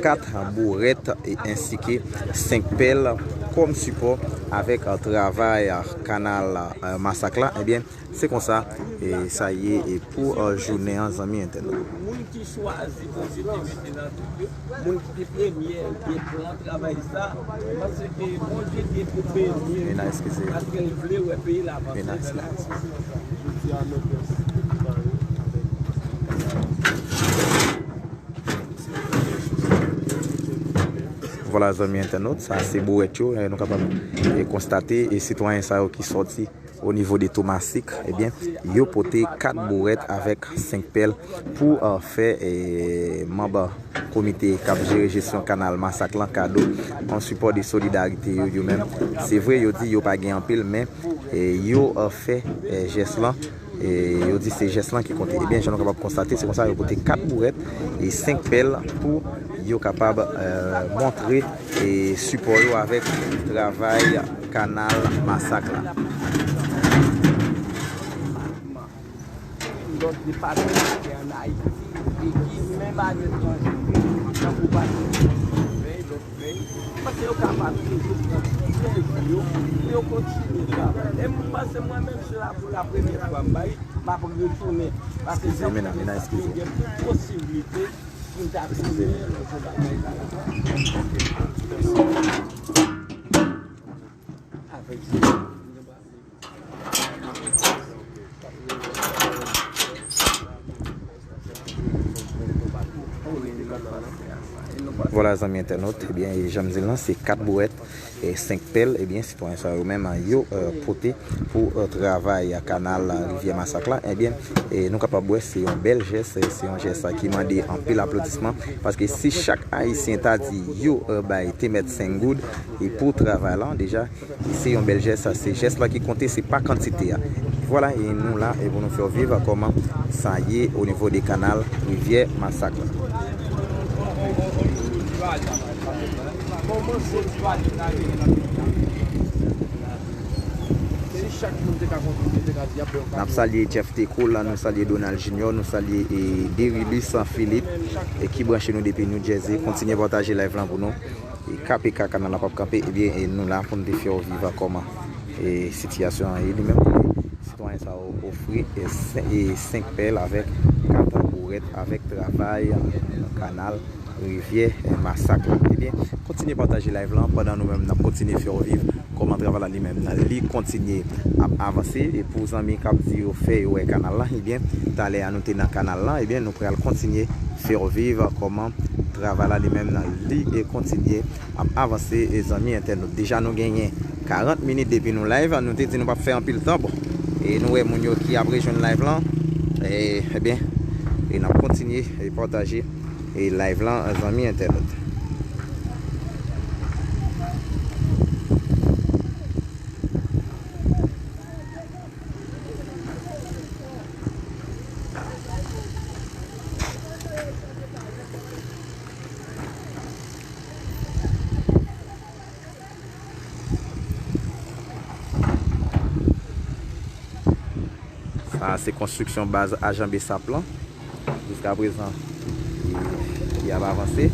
kat bourèt, e, ensike senk pèl kòm sipò avèk, e, travay, e, kanal, e, Masak la, ebyen, se konsa, e, sa ye, e, pou, e, jounen an, zanmi entènot. Moun ki chwazi Bondye te mete nan tout yo, moun ki te premye gen plan travay sa, m panse ke Bondye gen pou beni l, paske l vle wè peyi l avanse. Jodi a, nou gen sètifika yo avèk Vwala, zanmi entènot, sa se bourèt yo, e, nou kapab, e, konstate, e, sitwayen sa yo ki sòti o nivo de Tomasik, ebyen, yo pote kat bourèt avèk senk pèl pou, e, fè, e, manm komite k ap jere jesyon kanal Masak lan kado an sipò de solidarite yo, yo menm. Se vre, yo di yo pa gen anpil, men, e, yo, e, fè, e, jès lan. E yo di se jès lan ki konte. Ebyen, jan nou kapab konstate, se konsa yo pote kat bourèt e senk pèl pou yo kapab, e, montre, e, sipò yo avèk travay kanal Masak la. Lòt depatman ki ann Ayiti e ki menm aletranje, tankou pa Paske yo kapab toujou pran ti lèv yo pou yo kontinye travay. E m panse mwen menm, se la pou la premyè fwa m bay, m ap retounen. Paske jan m wè mesaj yo, gen tout posiblite pou m ta tounen nan travay la. Avèk Vwala, zanmi entènot, ebyen, e jan m di l lan, se kat bourèt e senk pèl, ebyen, sitwayen sa yo menm, yo, e, pote pou, e, travay kanal Rivyè Masak la, ebyen, e nou kapab wè se yon bèl jès, e se yon jès ki mande anpil aplodisman, paske si chak Ayisyen ta di yo, e, bay te mèt senk goud, e pou travay lan, deja, se yon bèl jès, se jès la ki konte, se pa kantite a. Vwala, e nou la, e pou nou fè w viv kòman sa ye o nivo de kanal Rivyè Masak la. N ap salye Jeff Tecool, nou salye Donald Junior, nou salye, e, Derilus Philippe, e, ki branche nou depi New Jersey. Kontinye pataje live lan pou nou. E K P K kanal la p ap kanpe, ebyen, e nou la pou n te fè w viv kòman, e sitiyasyon an ye li menm. Mwayen sa yo ofri e sen- e senk pèl avèk kat bourèt avèk travay kanal rivyè e masak la. Ebyen, kontinye pataje live lan pandan nou menm n ap kontinye fè w viv kòman travay la li menm li kontinye ap avanse. E pou zanmi k ap di yo fè yo wè kanal la, ebyen, talè a nou te nan kanal la, ebyen, nou pral kontinye fè w viv kòman travay la li menm li e kontinye ap avanse e zanmi entènot. Deja nou genyen karant minit depi nou live, nou te di nou p ap fè anpil tan, bon. E nou wè moun yo ki ap rejwenn live lan, e, ebyen, e n ap kontinye e pataje e live lan, zanmi entènot. Sa a se konstriksyon baz a Jan Besap lan. Jiskaprezan, y ap avanse.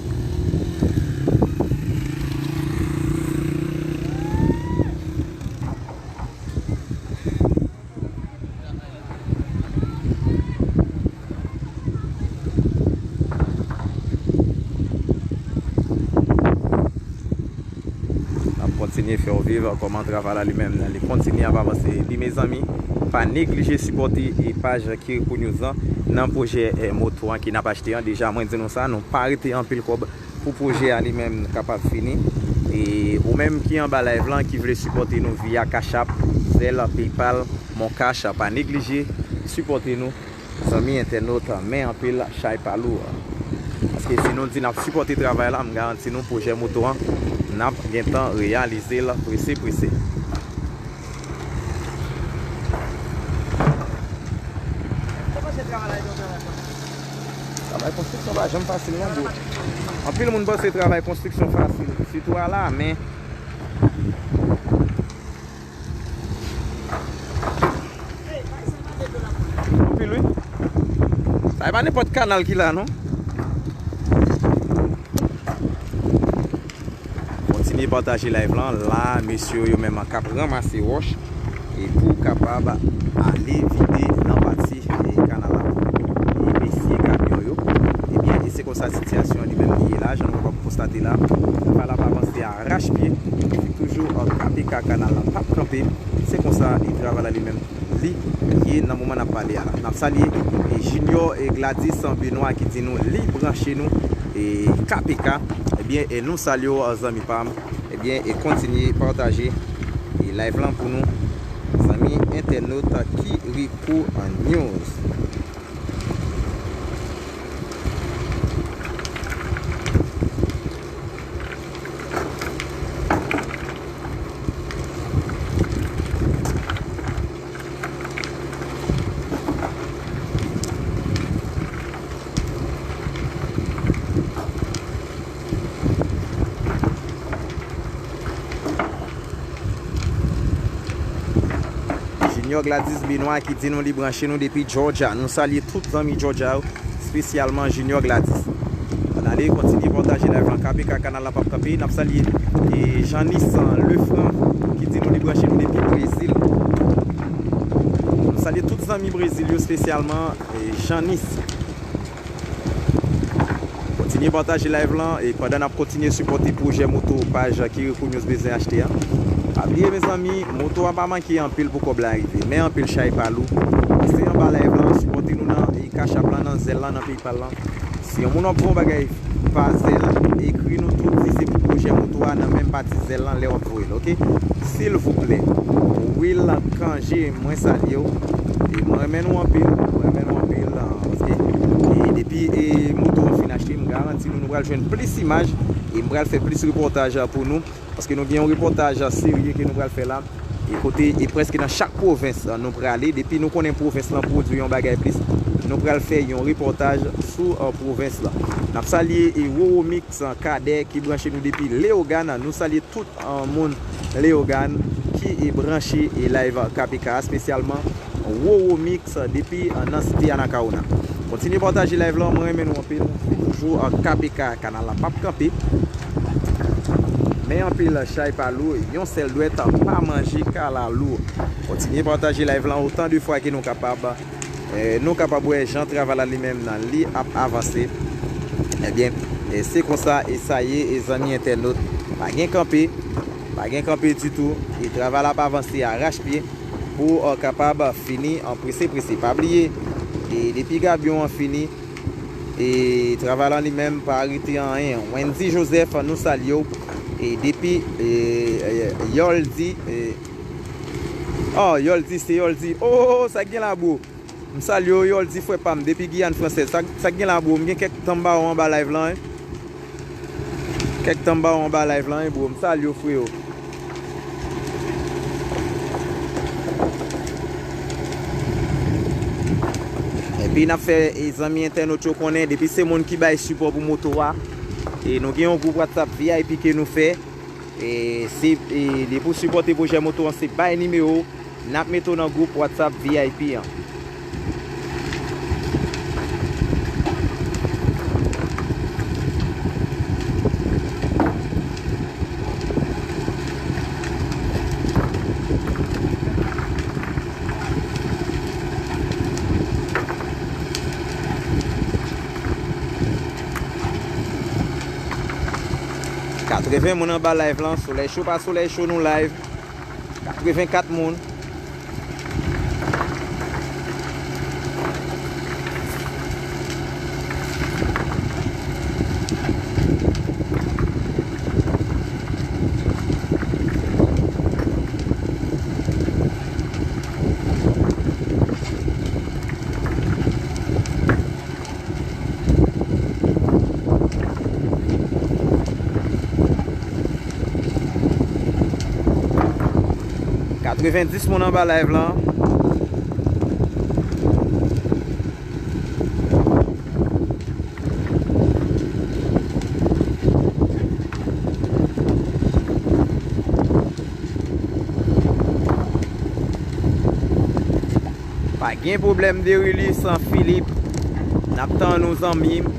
N ap kontinye fè w viv kòman travay la li menm li kontinye ap avanse. Epi mezanmi, pa neglije sipòte e paj Kirikou News lan nan pwojè eh, moto an ki n ap achte an. Deja mwen di nou sa, nou pa rete anpil kòb pou pwojè a li menm kapab fini. E ou menm ki anba live lan ki vle sipòte nou via Cash App, Zelle, PayPal, Mon Cash, pa neglije sipòte nou. Zanmi entènot, men anpil chay pa lou. Paske si nou di n ap sipòte travay la, m garanti nou pwojè moto an, n ap gentan reyalize l prese prese. Travay konstriksyon pa janm fasil non, bro. Anpil moun panse travay konstriksyon fasil, sitou a la men. Anpil wi. Sa e pa nenpòt kanal ki la non. Kontinye pataje live lan. La, mesye yo menm k ap ranmase wòch e pou kapab ale vide nan pati e kanal la. E mesye kamyon yo. Ebyen, e se konsa sitiyasyon an li menm li ye la. Jan nou kapab konstate la, travay la ap avanse arachpye. Toujou K P K kanal la p ap kanpe. Se konsa e travay la li menm li ye nan moman n ap pale a la. N ap salye e Junior e Gladys Benoît ki di nou li branche nou e K P K. Ebyen, e nou salye w zanmi pa m. Ebyen, e kontinye pataje e live lan pou nou, zanmi entènot Kirikou News. Junior Gladys Benoît ki di nou li branche nou depi Georgia. Nou salye tout zanmi Georgia yo, espesyalman Junior Gladys. Ann ale, kontinye pataje live lan. K P K kanal la p ap kanpe. N ap salye e Janis Lefranc ki di nou li branche nou depi Brezil. Nou salye tout zanmi Brezil yo, espesyalman e Janis. Kontinye pataje live lan e pandan n ap kontinye sipòte pwojè moto paj Kirikou News bezwen achte an. Pa bliye mezanmi, moto a pa manke anpil pou kòb la rive, men anpil chay pa lou. Rete anba live lan, sipòte nou nan e Cash App lan, nan Zelle lan, nan PayPal lan. Si yon moun w ap voye yon bagay pa Zelle, ekri nou tou, di se pou pwojè moto a nan menm pati Zelle lan lè w ap voye l, oke? Silvouplè. Will Cangé, mwen salye w. E mwen renmen nou anpil, mwen renmen nou anpil, ah, paske e depi e moto an fin achte, m garanti nou, nou pral jwenn plis imaj e m pral fè plis repòtaj pou nou, paske nou gen yon repòtaj serye ke nou pral fè la. E kote, e prèske nan chak pwovens, ah, nou prale, depi nou konnen pwovens lan pwodui yon bagay plis, nou pral fè yon repòtaj sou, ah, pwovens lan. N ap salye e Roro Mix, ah, Kadè ki branche nou depi Leyogàn. Nou salye tout, ah, moun Leyogàn ki e branche e live K P K a, espesyalman Roro Mix depi, ah, nan site Anacaona. Kontinye pataje live lan, mwen renmen nou anpil. Se toujou, ah, K P K, kanal la p ap kanpe. Men anpil chay pa lou, yon sèl dwèt pa manje kalalou. Kontinye pataje live lan otan de fwa ke nou kapab. Eh, nou kapab wè jan travay la li menm nan li ap avanse. Ebyen, eh, se konsa e sa ye, e zanmi entènot. Pa gen kanpe, pa gen kanpe ditou. E travay la ap avanse arachpye pou, eh, kapab fini an prese prese. Pa bliye, e depi gabyon an fini, e travay lan li menm pa rete anyen. Wendy Joseph, nou salye w. E depi, e, e, Yoldi, e, oh, Yoldi, se Yoldi. Oh, sa k gen la, bro? M salye w, Yoldi, frè pa m, depi Giyàn Fransèz. Sa, sa k gen la, bro? M gen kèk tan m pa wè w anba live lan, wi. Kèk tan m pa wè w anba live lan, wi, bro. M salye w, freyo. Epi n ap fè, e, zanmi entènot yo konnen, depi se moun ki bay sipò pou moto a, e nou gen yon gwoup WhatsApp V I P ke nou fè. E se, e li pou sipòte pwojè moto an, se bay nimewo, n ap mete w nan gwoup WhatsApp V I P an. Katreven moun anba live lan, solèy cho pa solèy cho nou live. Katreven kat moun. Katrevendis moun anba live lan. Pa gen pwoblèm, Derilis Filip. N ap tann ou, zanmi m.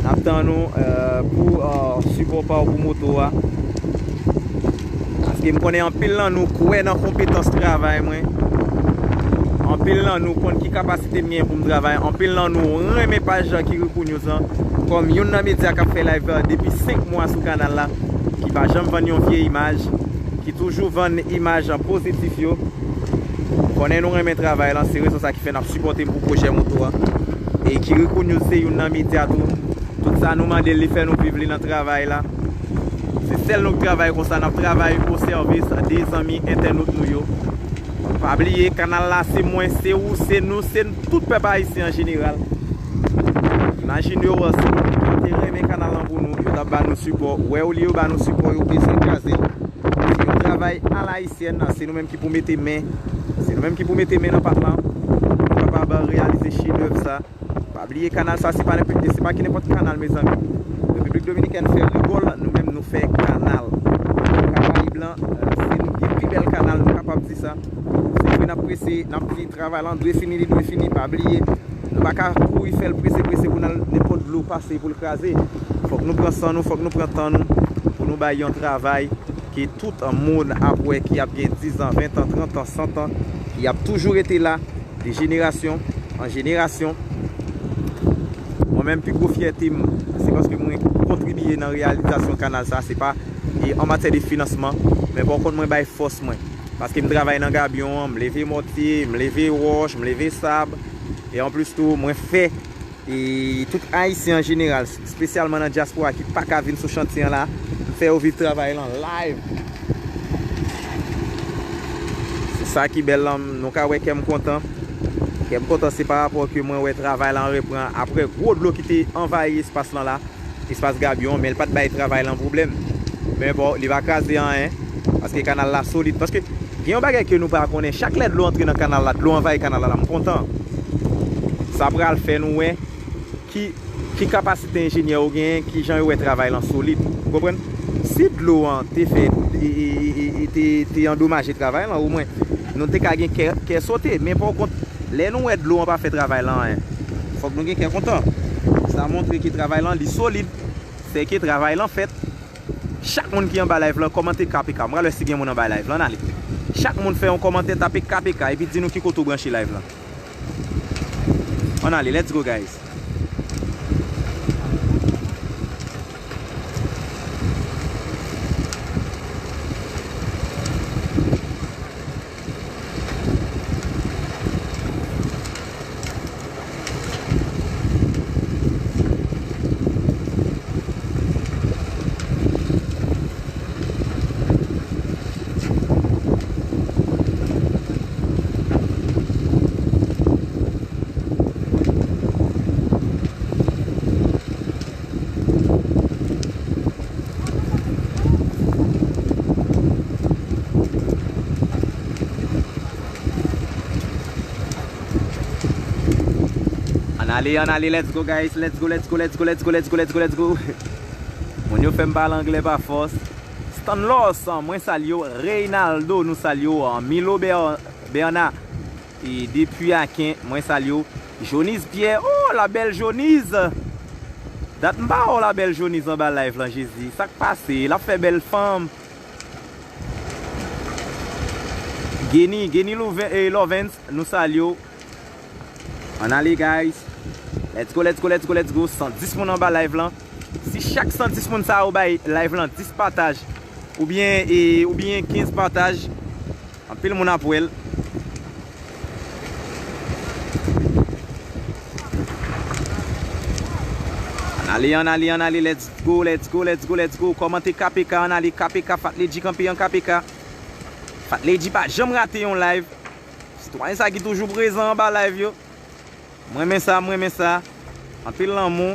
N ap tann ou, eh, pou, eh, sipò pa w pou moto a. Paske m konnen anpil nan nou kwè nan konpetans travay mwen. Anpil nan nou konn ki kapasite m gen pou m travay. Anpil nan nou renmen paj Kirikou News lan. Kòm youn nan medya k ap fè live depi senk mwa sou kanal la, ki pa janm vann yon vye imaj, ki toujou vann imaj pozitif yo. Konnen nou renmen travay lan, se rezon sa ki fè n ap sipòte m pou pwojè moto a. E Kirikou News se youn nan medya tou. Tout sa nou mande l, li fè nou viv li nan travay la. Se sèl nou k travay konsa, n ap travay o sèvis de zanmi entènot nou yo. Pa bliye, kanal la se mwen, se ou, se nou, se tout pèp ayisyen an jeneral. Imajine w, si nou te renmen kanal lan pou nou, yo t ap ba nou sipò. Wè, olye yo ba nou sipò, yo eseye kraze l. Se yon travay alayisyèn, se nou menm ki pou mete men, se nou menm ki pou mete men nan pat lan, pou nou kapab reyalize chedèv sa. Pa bliye kanal sa, se pa nenpòt, se pa ki nenpòt kanal, mezanmi. Repiblik Dominikèn fè rigòl, nou menm nou fè kanal. Karayib lan, eh, se nou ki pi bèl kanal, nou kapab di sa. Se vre n ap prese, n ap di travay lan dwe fini, li dwe fini, pa bliye. Nou pa ka kouri fè l prese, prese pou n al nenpòt dlo pase pou l kraze. Fòk nou pran san nou, fòk nou pran tan nou, pou nou bay yon travay ke tout moun ap wè ki ap gen diz an, ven an, trant an, sant an, ki ap toujou rete la, de jenerasyon an jenerasyon. Mwen menm, pi gwo fyète m, se paske mwen kontribiye nan reyalizasyon kanal sa, se pa, e, an matyè de finansman, men pa kont mwen bay fòs mwen. Paske m travay nan gabyon an, m leve mòtye, m leve wòch, m leve sab, e anplis tou, mwen fè e tout Ayisyen an jeneral, espesyalman nan dyaspora ki pa ka vin sou chantye an la, m fè yo viv travay lan live. Se sa ki bèl lan, nou ka wè kè m kontan. Kè m kontan se pa rapò ke mwen wè travay lan repran apre gwo dlo ki te anvayi espas lan la, espas gabyon, men l pa t bay travay lan pwoblèm. Men bon, li pa kraze anyen, paske kanal la solid. Paske gen yon bagay ke nou pa konnen, chak lè dlo antre nan kanal la, dlo anvayi kanal la, m kontan. Sa pral fè nou wè ki, ki kapasite enjenyè yo genyen, ki jan yo wè travay lan solid. Ou konprann? Si dlo an te fè, e, e, e, e, te, te andomaje travay lan, omwen, nou te ka gen kè, kè sote. Men pa kont, lè nou wè dlo an pa fè travay lan anyen, fòk nou gen kè kontan. Sa montre ke travay lan, li solid. Sèke travay lan fèt. Chak moun ki anba live lan, kòmante K P K. Mwen wè si gen moun anba live lan, ann ale. Chak moun fè yon kòmantè, tape K P K, epi di nou ki kote w branche live lan. Ann ale, let's go, guys. Ann ale, ann ale, let's go, guys, let's go, let's go, let's go, let's go, let's go, let's go, let's go. Moun yo fè m pale anglè pa fòs. Stanlos, mwen salye w. Reynaldo, nou salye w. Milo Ber-, Bernard, e depi Aken, mwen salye w. Jonis Pierre, oh, la belle Jonis. Dat m pa wè w, la belle Jonis, anba live lan, Jezi. Sa k pase? L ap fè bèl fanm. Geni, Geni Louven-, eh, Lovens, nou salye w. Ann ale, guys. Let's go, let's go, let's go, let's go. San dis moun anba live lan. Si chak san dis moun sa yo bay live lan dis pataj, oubyen, eh, oubyen kenz pataj, anpil moun ap wè l. Ann ale, ann ale, ann ale, let's go, let's go, let's go, let's go. Kòmante K P K, ann ale, K P K, Fat Lady kanpe an K P K. Fat Lady pa janm rate yon live. Sitwayen sa ki toujou prezan anba live yo. Mwen renmen sa, mwen renmen sa. Anpil lanmou.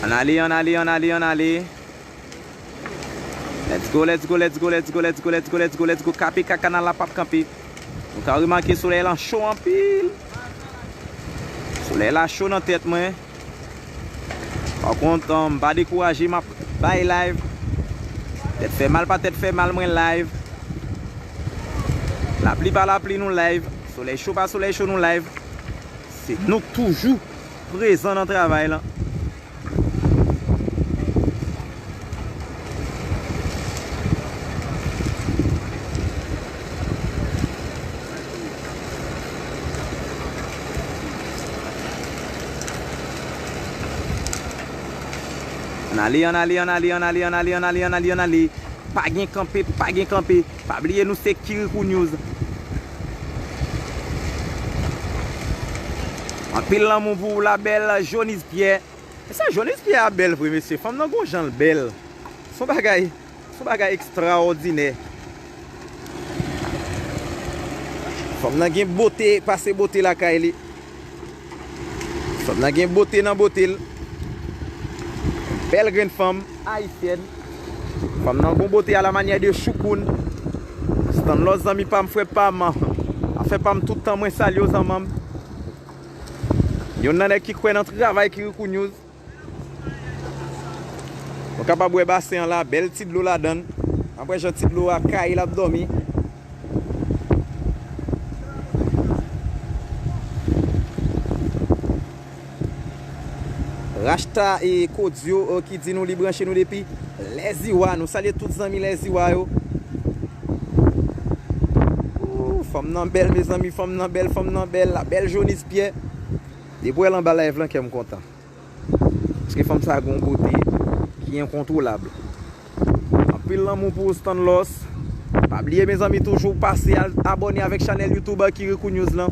Ann ale, ann ale, ann ale, ann ale. Let's go, let's go, let's go, let's go, let's go, let's go, let's go, let's go. K P K kanal la p ap kanpe. Nou ka remake solèy lan cho anpil. Solèy la cho nan tèt mwen. Pa kont, um, m pa dekouraje, m ap bay live. Tèt fè mal pa tèt fè mal, mwen live. Lapli pa lapli, nou live. Solèy cho pa solèy cho, nou live. Se nou k toujou prezan nan travay lan. Ann ale, ann ale, ann ale, ann ale, ann ale, ann ale, ann ale, ann ale. Pa gen kanpe, pa gen kanpe. Pa bliye nou se Kirikou News. Anpil lanmou pou ou, la belle Jonis Pierre. E sa, Jonis Pierre a bèl vre, mesye. Fanm nan gon jan l bèl. Se yon bagay, se yon bagay ekstraòdinè. Fanm nan gen bote, pase bote lakay li. Fanm nan gen bote nan bote l. Bèl grenn fanm ayisyèn. Fanm nan gon bote à la manière de Choukoun. Stanlos zanmi pa m, frè pa m. Afè pa m tout tan, mwen salye w zanmi m. Youn nan nèg ki kwè nan travay Kirikou News. Nou kapab wè basen an la, bèl ti dlo ladan l. Apre jan ti dlo a kayi l ap dòmi. Rasta e Kodyo, eh, ki di nou li branche nou depi Lèziwa. Nou salye tout zanmi Lèziwa yo. Ooh, fanm nan bèl, mezanmi, fanm nan bèl, fanm nan bèl. La bèl Jonis Pierre. Depi w wè l anba live lan, kè m kontan. Paske fanm sa gon bote ki enkontwolab. Anpil lanmou pou ou, Stanlos. Pa bliye, mezanmi, toujou pase al abòne avèk chanèl YouTube Kirikou News lan.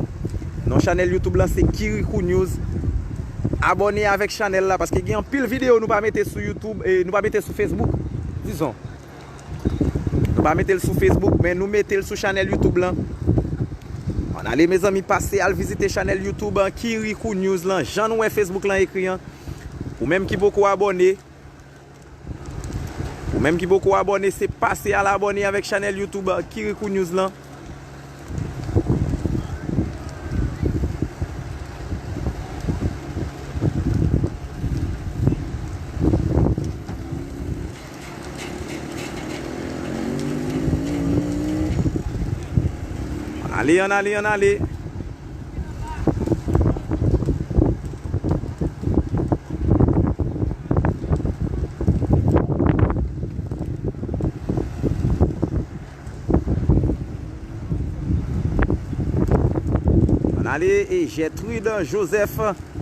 Non chanèl YouTube lan se Kirikou News. Abòne avèk chanèl la, paske gen anpil videyo nou pa mete sou YouTube, e nou pa mete sou Facebook, dizon. Nou pa mete l sou Facebook, men nou mete l sou chanèl YouTube lan. Ann ale, mezanmi, pase al vizite chanèl YouTube an, Kirikou News lan. Jan nou wè Facebook lan ekri an. Ou menm ki poko abòne, ou menm ki poko abòne, se pase al abòne avèk chanèl YouTube an, Kirikou News lan. Ale, ann ale, ann ale. Ann ale, e Gertrude Joseph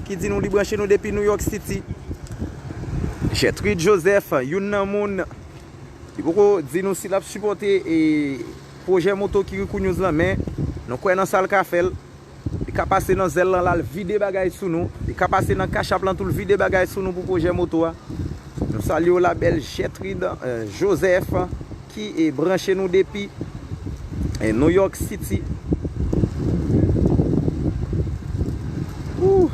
ki di nou li branche nou depi New York City. Gertrude Joseph, youn nan moun, li poko di nou si l ap sipòte e pwojè moto Kirikou News lan, men nou kwè nan sa l ka fè l. Li ka pase nan Zelle lan, l al vide bagay sou nou. Li ka pase nan Cash App lan tou, l vide bagay sou nou pou pwojè moto a. Nou salye w, la belle Gertrude, euh, Joseph, ki, eh, branche nou depi, eh, New York City. Ooh.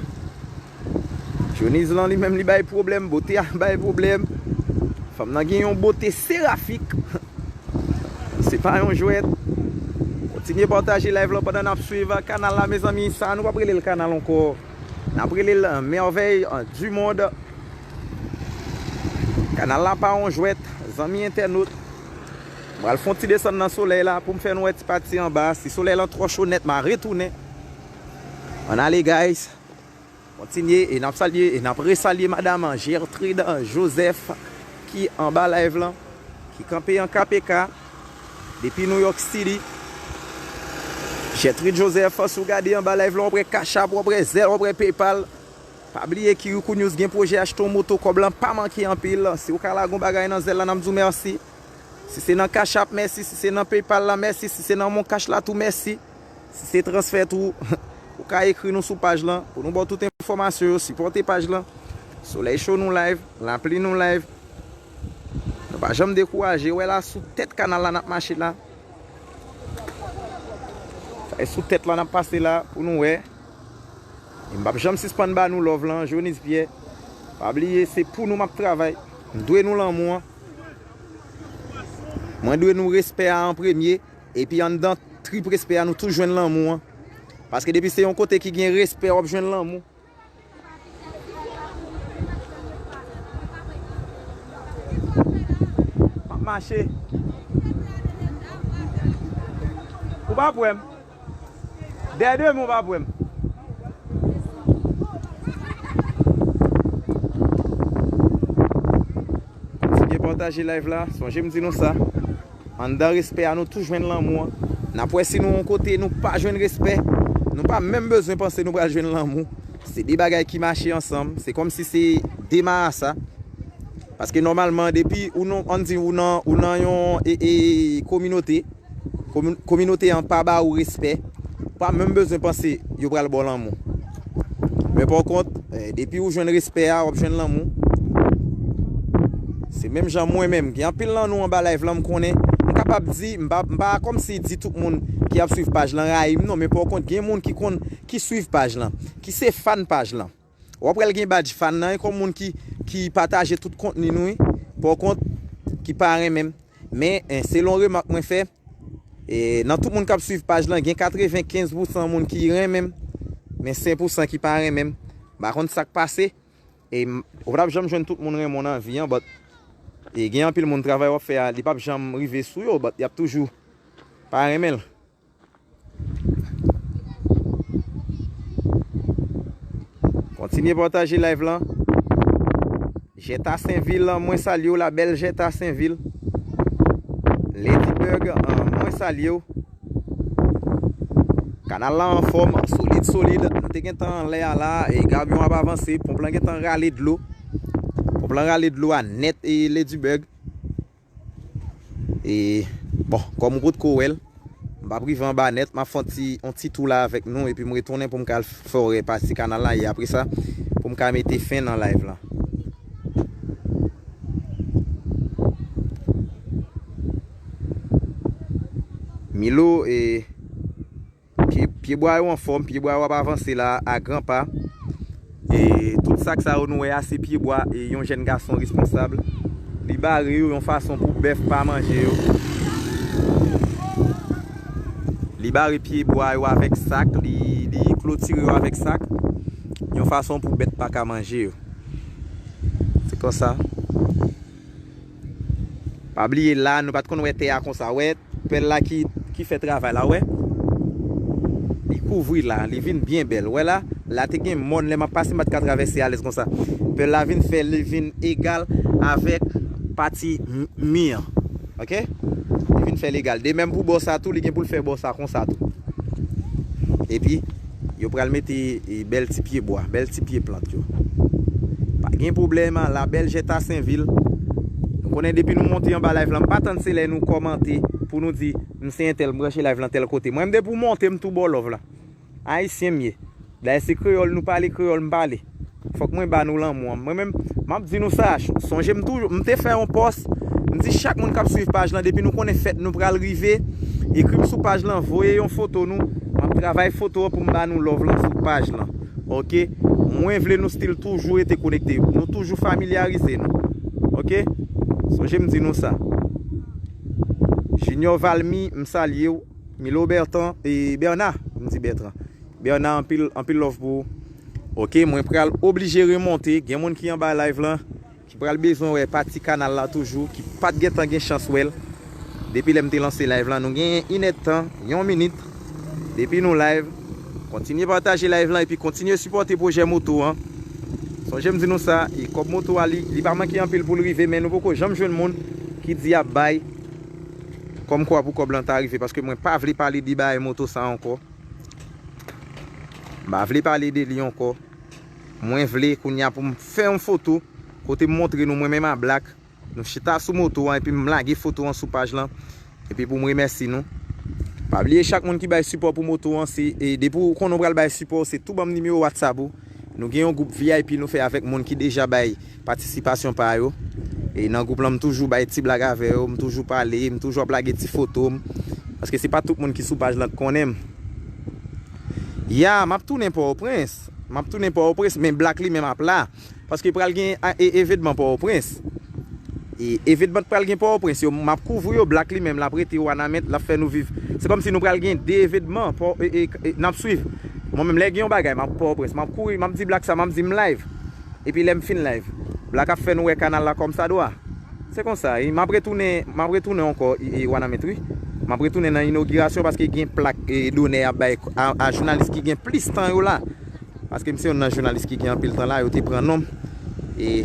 Johnny's lan li menm li bay pwoblèm, bote a bay pwoblèm. Fanm nan gen yon bote serafik. Se pa yon jwèt. Kontinye pataje live lan pandan n ap swiv kanal la, mezanmi. Sa a nou p ap rele l kanal ankò. N ap rele l Merveille du Monde. Kanal la pa yon jwèt, zanmi entènot. M pral fè yon ti desann nan solèy la pou m fè nou wè ti pati anba. Si solèy lan twò cho nèt, m a retounen. Ann ale, guys. Kontinye e n ap salye e n ap resalye madam Gertrude Joseph ki anba live lan, ki kanpe an K P K depi New York City. Gertrude Joseph, si w gade anba live lan, w ap wè Cash App, w ap wè Zelle, w ap wè PayPal. Pa bliye Kirikou News gen pwojè achte yon moto, kòb lan pa manke anpil. Si w ka lage yon bagay nan Zelle lan, n ap di w mèsi. Si se nan Cash App, mèsi. Si se nan PayPal la, mèsi. Si se nan Mon Cash la tou, mèsi. Si se transfè tou, ou ka ekri nou sou paj lan pou nou ba w tout enfòmasyon yo. Sipòte paj lan. Solèy cho nou live, lapli nou live. Nou pa janm dekouraje. Wè la, sou tèt kanal la n ap mache la. Sa e sou tèt la n ap pase la pou nou wè. E m p ap janm sispann ba nou love lan, Jonis Pierre. Pa bliye, se pou nou m ap travay. M dwe nou lanmou an. Mwen dwe nou respè a an premye. Epi anndan trip respè a, nou tou jwenn lanmou an. Paske depi se yon kote ki gen respè, w ap jwenn lanmou. M ap mache. Ou pa p wè m. Dèyè de men w pa p wè m. Kontinye pataje live la. Sonje m di nou sa. Anndan respè a, nou tou jwenn lanmou an. N ap wè si nou yon kote nou pa jwenn respè, nou pa menm bezwen panse nou pral jwenn lanmou. Se de bagay ki mache ansanm. Se kòmsi se de marasa. Paske nòmalman, depi ou nan, ann di, ou nan, ou nan yon, e, e, kominote, komi-, kominote an pa ba ou respè, ou pa menm bezwen panse yo pral ba w lanmou. Men pa kont, eh, depi ou jwenn respè a, w ap jwenn lanmou. Se menm jan mwen menm. Gen anpil nan nou anba live lan, m konnen, m kapab di, m pa, m pa kòmsi di tout moun ki ap swiv paj lan rayi m, non, men pa kont, gen moun ki konn, ki swiv paj lan, ki se fan paj lan. W ap wè l gen badj fan nan, e kòm moun ki, ki pataje tout kontni nou, wi. Pa kont, ki pa renmen m. Men, eh, selon remak mwen fè, e, nan tout moun k ap swiv paj lan, gen katrevenkenz pousan moun ki renmen m, men senk pousan ki pa renmen m. M pa konn sa k pase. E, m, ou p ap janm jwenn tout moun renmen w nan vi an, but, e, gen anpil moun travay w ap fè a, li p ap janm rive sou yo, but y ap toujou pa renmen l. Kontinye pataje live lan. Jeta Senvil, mwen salye w, la belle Jeta Senvil. Ladybug, ah, mwen salye w. Kanal la anfòm, solid, solid. Nou te gentan anlè a la, e gabyon ap avanse. Ponp lan gentan rale dlo. Ponp lan rale dlo a nèt, e Ladybug. E, bon, kòm ou potko wè l, m p ap rive anba nèt, m ap fè yon ti, yon ti tou la avèk nou, epi m retounen pou m ka al fè w wè pati kanal la, e apre sa, pou m ka mete fen nan live lan. Milo, e, Pye, pyebwa yo anfòm, pyebwa yo ap avanse la a gran pa. E tout sak sa yo nou wè a, se pyebwa e yon jèn gason responsab. Li bare yo yon fason pou bèf pa manje yo. Li bare pyebwa yo avèk sak, li, li klotire yo avèk sak. Yon fason pou bèt pa ka manje yo. Se konsa. Pa bliye la, nou pa t konn wè tè a konsa. Wè, pèl la ki, ki fè travay la, wè. Li kouvri la, li vin byen bèl. Wè la, la te gen mòn, lè m ap pase, m pa t ka travèse alèz konsa. Pèl la vin fè li vin egal avèk pati m-, mi an. Oke? Li vin fè l egal. De menm pou bò sa tou, li gen pou l fè bò sa konsa tou. Epi, yo pral mete, e, bèl ti pye bwa, bèl ti pye plant yo. Pa gen pwoblèm, la bèl jèt a Senvil. Nou konnen depi nou monte anba live la, m pa tann se lè nou kòmante pou nou di, "M se entèl, m branche live lan tèl kote." Mwen, m depi w monte, m tou ba w love la. Ayisyen m ye. Dayè se kreyòl nou pale, kreyòl m pale. Fòk mwen ba nou lanmou an. Mwen menm, m ap di nou sa, sonje m toujou, m te fè yon pòs, m di chak moun k ap swiv paj lan, depi nou konnen fèt nou pral rive, ekri m sou paj lan, voye yon foto nou, m ap travay foto an pou m ba nou love lan sou paj lan. Oke? Mwen vle nou still toujou rete konekte, nou toujou familyarize nou. Oke? Sonje m di nou sa. Junior Valmy, m salye w. Milo Bertan, e, Bernard, m di Bertrand. Bernard, anpil, anpil love pou ou. Oke, mwen pral oblije remonte. Gen moun ki anba live lan, ki pral bezwen wè pati kanal la toujou, ki pa t gentan gen chans wè l. Depi lè m te lanse live lan, nou gen inèdtan, yon minit. Depi nou live, kontinye pataje live lan epi kontinye sipòte pwojè moto an. Sonje m di nou sa, e kòb moto a, li, li pa manke anpil pou l rive, men nou poko janm jwenn moun ki di y ap bay kòmkwa pou kòb lan ta rive, paske mwen pa vle pale de bagay moto sa ankò. M pa vle pale de li ankò. Mwen vle kounye a pou m fè yon foto kote m montre nou mwen menm a Black. Nou chita sou moto an epi m lage foto an sou paj lan. Epi pou m remèsye nou. Pa bliye chak moun ki bay sipò pou moto an, se, e, depi w konnen w pral bay sipò, se tou ban m nimewo WhatsApp ou. Nou gen yon gwoup V I P nou fè avèk moun ki deja bay patisipasyon pa yo. E nan gwoup lan, m toujou bay ti blag avè yo, m toujou pale, m toujou ap lage ti foto m. Paske se pa tout moun ki sou paj lan k konnen m. Ya, m ap tounen Pòtoprens. M ap tounen Pòtoprens, men Black li menm ap la. Paske pral gen a, e, evenman Pòtoprens. E, evenman pral gen Pòtoprens yo, m ap kouvri yo, Black li menm, l ap rete Wanament, l ap fè nou viv. Se kòmsi nou pral gen de evenman, Pò-, e, e, e, n ap swiv. Mwen menm, lè gen yon bagay, m ap Pòtoprens, m ap kouri, m ap di Black sa, m ap di m live. Epi lè m fin live, Black ap fè nou wè kanal la kòmsadwa. Se konsa, e, m ap retounen, m ap retounen ankò, e, e, Wanament, wi. M ap retounen nan inogirasyon paske gen plak, e, donè y ap bay a, a jounalis ki gen plis tan yo la. Paske m se youn nan jounalis ki gen anpil tan la, yo te pran non m. E,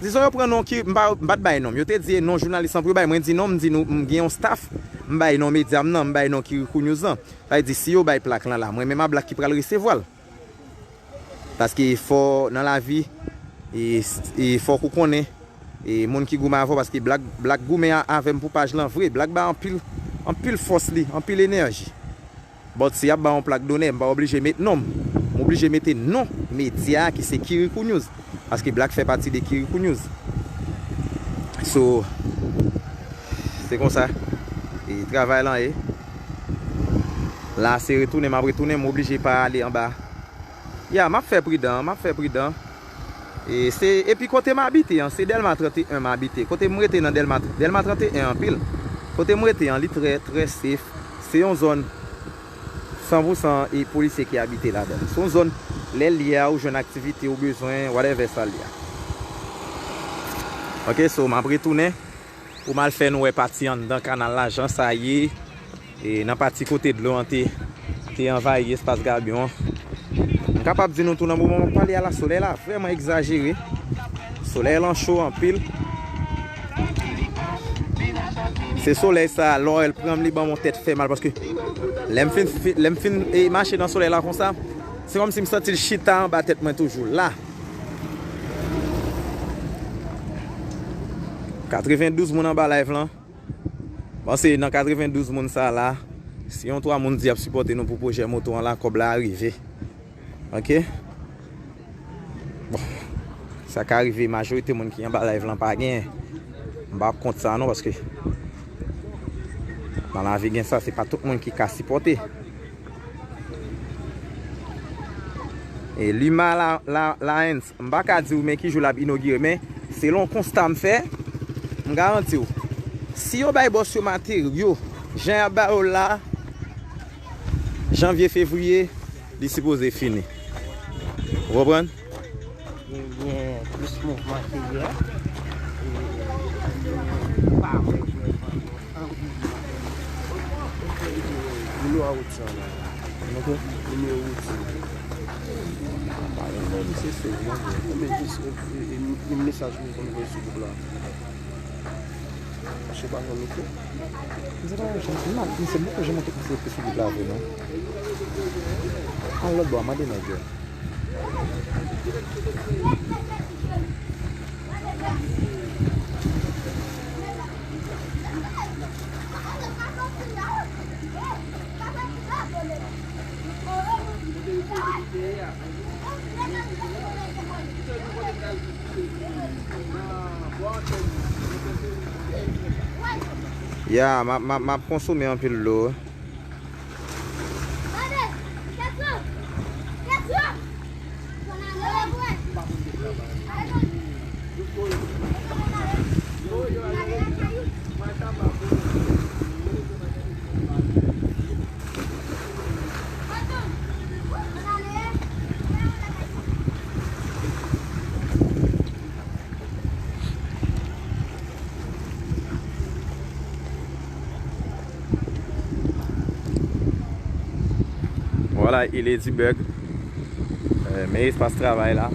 dizon yo pran non ki, m pa, m pa t bay non m. Yo te di e non jounalis lan pou yo bay. Mwen di non, m di nou, m gen yon staff, m bay non medya m nan, m bay non Kirikou News lan. Sa vle di, si yo bay plak lan la, mwen menm a Black ki pral resevwa l. Paske fò nan lavi, e, e fòk ou konnen, e moun ki goumen avè w, paske Black, Black goumen a, avè m pou paj lan vre. Black bay anpil, anpil fòs li, anpil enèji. But si y ap ba yon plak donè, m pa oblije met non m. M oblije mete non medya a ki se Kirikou News. Paske Black fè pati de Kirikou News. So, se konsa. E travay lan ye. La se retounen, m ap retounen, m oblije pa ale anba. Ya, m ap fè pridan, m ap fè pridan. E se, epi kote m abite an, se Dèlma trannteyen m abite. Kote m rete nan Dèlma, Dèlma trannteyen anpil. Kote m rete an, li trè, trè safe. Se yon zòn san pou san e polisye ki abite ladan l. Se yon zòn, lè l ye a, ou jwenn aktivite ou bezwen, whatever sa l ye a. Ok, so, m ap retounen pou m al fè nou wè pati anndan kanal la, jan sa ye. E nan pati kote dlo an te, te anvayi espas gabyon an. M kapab di nou tou nan moman m ap pale a la, solèy la vrèman egzajere. Solèy lan cho anpil. Se solèy sa, lè l pran m, li ban m yon tèt fè mal, paske lè m fin, fi- lè m fin, e, mache nan solèy la konsa, se kòmsi m santi l chita anba tèt mwen toujou la. Katrevendouz moun anba live lan. Panse nan katrevendouz moun sa la, si yon twa moun di y ap sipòte nou pou pwojè moto an la, kòb la a rive. Ok? Bon, sa ka rive, majorite moun ki anba live lan pa genyen. M p ap kont sa non, paske nan lavi gen sa, se pa tout moun ki ka sipòte. E Lima la, la, Laens, m pa ka di w men ki jou l ap inogire, men selon konsta m fè, m garanti w, si yo bay bòs yo materyo, jan y ap ba yo la, janvye, fevriye, li sipoze fini. Ou konprann? Gen, gen plis mouvman ke yè. E, pa wè, wè, wè, wè. Anpil mouvman. Moun yo an wout sa la. Nimewo wout. Pa yon lè misye sezi, non. Enben, jis, e, e, e, mesaj nou konn voye sou gwoup la. Paske w pa janm ekri. Misye pa janm, m ap di misye, m poko janm montre misye ekri sou gwoup la vre, non. Al lòt bò a, mande nèg yo. Ya, m ap, m ap, m ap konsome anpil dlo. Vwala, e Ladybug. Eh, men espas travay la.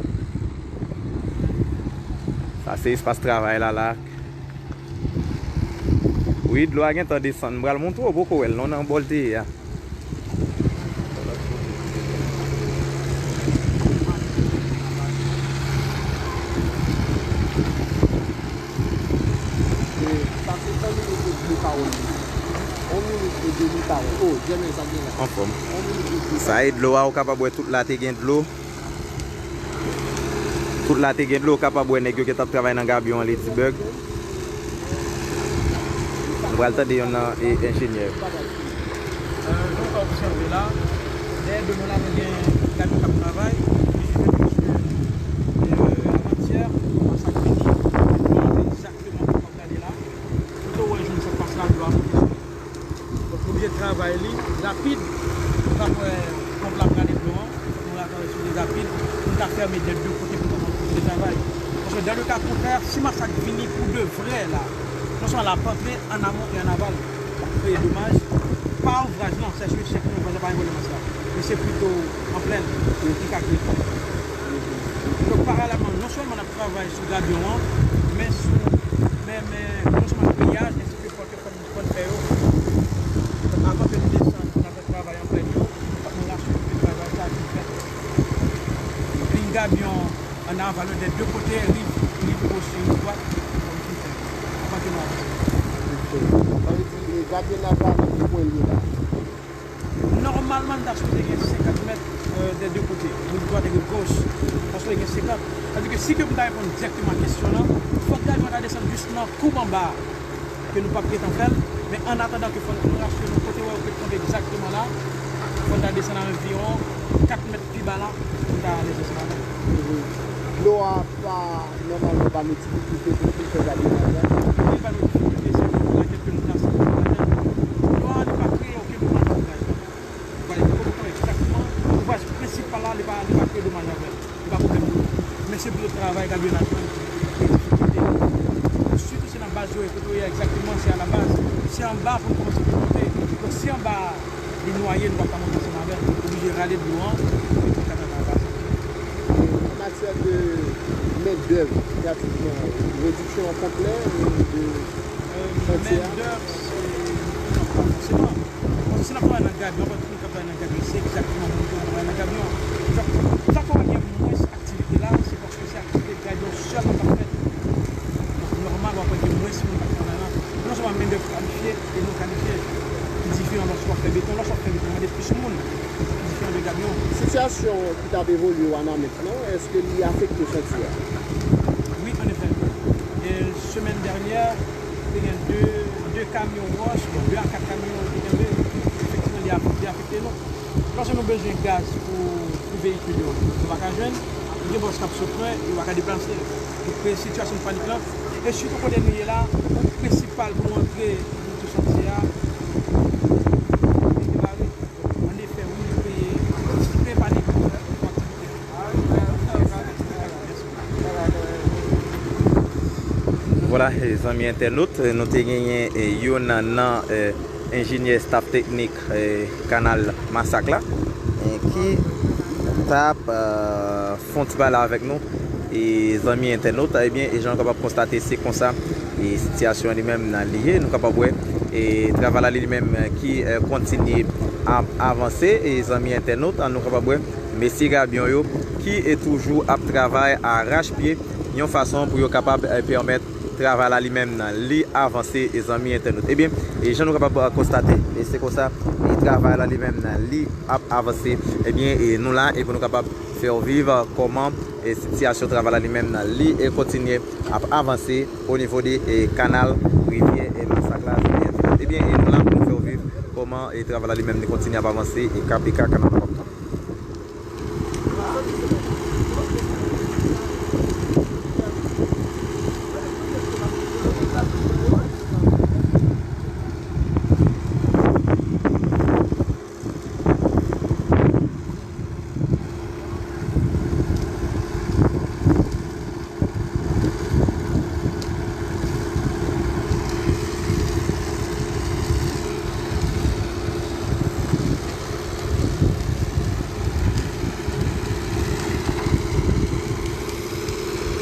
Sa se espas travay la, la. Wi, dlo a gentan desann. M pral montre w, poko wè l non, nan bò l te ye a. E sa se yon minit e demi pawòl li. Yon minit e demi pawòl. Oh, Jèmèl, sa gen la. Anfòm. Yon minit e demi. Sa e dlo a, ou kapab wè tout la te gen dlo. Tout la te gen dlo, ou kapab wè nèg yo ki t ap travay nan gabyon an, Ladybug. Nou pral tande yonn nan, e, enjenyè. Euh, nou ka obsève la, dèyè de nou la, nou gen gabyon k ap travay. E, euh, avantyè, masak fini. Egzakteman, nou ap gade la. Kote w wè jòn sa k pase la, dlo a monte sou li. Donk, nou oblije travay li rapid. Nou ka wè ponp la prale dlo an. Nou la travay sou li rapid. Pou n ka fèmen dè de kote pou nou kontinye travay. Paske dans le cas contraire, si masak vini pou de vrè la, non sèlman l ap antre an amon e an aval, l ap kreye domaj. Pa ouvraj lan, sèch echèk, non, ouvraj la pa enpòtan nan sa. Men se pito an plèn ki ka kreye domaj. Donk, paralèlman, non sèlman n ap travay sou gabyon an, men sou, men, men, non sèlman griyaj, ensi de pòt, fò n, fò n fè yo. Avan ke nou desann, nou ta fè travay an plèn yo, fòk nou rasyone ke travay sa a fin fèt. Donk, liy gabyon an aval yo dè de kote, riv, riv goch e riv dwat, fòk li fin fèt. Avan ke nou avanse. Ok. Sa vle di, e, gadyennaj la, nan ki pwen l ye la? Nòmalman, n ta sipoze gen senkant mèt, euh, dè de kote, riv dwat e riv goch. N ta sipoze gen senkant. Sa vle di ke si ke m ta reponn dirèkteman a kesyon lan, fòk gabyon an ta desann jis nan koub anba a, ke nou p ap gentan fè l. Men an atandan ke fò n rasyone nou kote w wè yo ret kanpe egzakteman la, fò n ta desann a anviwon kat mèt pi ba la pou n ta alèz ansanm avè l. Mhm. Dlo a pa, nòmalman, ba nou difikilte pou nou fè gadyennaj la? Li ba nou difikilte, se yon lakèt ke nou trase pou nou atèn. Dlo a, li pa kreye okenn domaj nan ouvraj la. Ou pa wè, li poko egzakteman, ouvraj prensipal la, li pa, li pa kreye domaj avè l. Se pa pwoblèm pou nou. Men se pito travay gadyennaj lan ki kreye difikilte. Sitou se nan baz yo, kote yo ye a egzakteman, se a la baz. Se anba pou n kòmanse pou monte. Donk, si anba a, li nwaye, nou p ap ka monte ansanm avè l. Nou oblije rale dlo an, pou nou ka travay anba sa. An matyè de mendèv, pratikman, rediksyon an konplè, de chantier a? Mendèv, se, non, pa fòseman. Paske si n ap travay nan gabyon, anfèt, tout moun k ap travay nan gabyon, se egzakteman moun ki ap travay nan gabyon. Donk, sa k fè w gen mwens aktivite la, se paske se aktivite gabyon sèlman k ap fèt. Donk, nòmal, w ap wè gen mwens moun k ap travay la. Non sèlman mendèv kalifye e non kalifye, ki diferan lòske w ap fè beton. Lòske w ap fè beton, mande plis moun, ki diferan de gabyon. Sitiyasyon ki t ap evolye Wanament lan, èske li afekte chantier a? Wi, annefè. E, semèn dènyè, te gen de, de kamyon wòch, bon, de a kat kamyon ki tonbe. Efektivman, li ap, li afekte nou. Lòske nou bezwen gaz pou, pou veyikil yo, nou pa ka jwenn. Gen bòs k ap sot lwen, yo pa ka deplase. Donk, sitiyasyon panik lan. E sitou kote nou ye la, wout prensipal pou antre sou chantier a, li te bare. Annefè, wi, li kreye, li kreye panik pou aktivite. Vwala, e, zanmi entènot, e, nou te genyen, e, youn nan, e, enjenyè staff teknik, e, kanal Masak la. ki t ap, eh, fè yon ti pale avèk nou. E zanmi entènot, ebyen, e jan nou kapab konstate, se konsa e sitiyasyon an li menm li ye. Nou kapab wè e travay la li menm ki, eh, kontinye ap avanse. E zanmi entènot, nou kapab wè mesye gabyon yo ki e toujou ap travay arachpye yon fason pou yo kapab, eh, pèmèt travay la li menm li avanse, e zanmi entènot. Ebyen, e jan nou kapab, eh, konstate, e se konsa e travay la li menm li ap avanse. Ebyen, e nou la e pou nou kapab fè w viv, eh, kòman e sitiyasyon travay la li menm li e kontinye ap avanse o nivo de e kanal rivyè e masak la. Ebyen, e nou la pou nou fè w viv kòman e travay la li menm li kontinye ap avanse e K P K kanal ap avanse.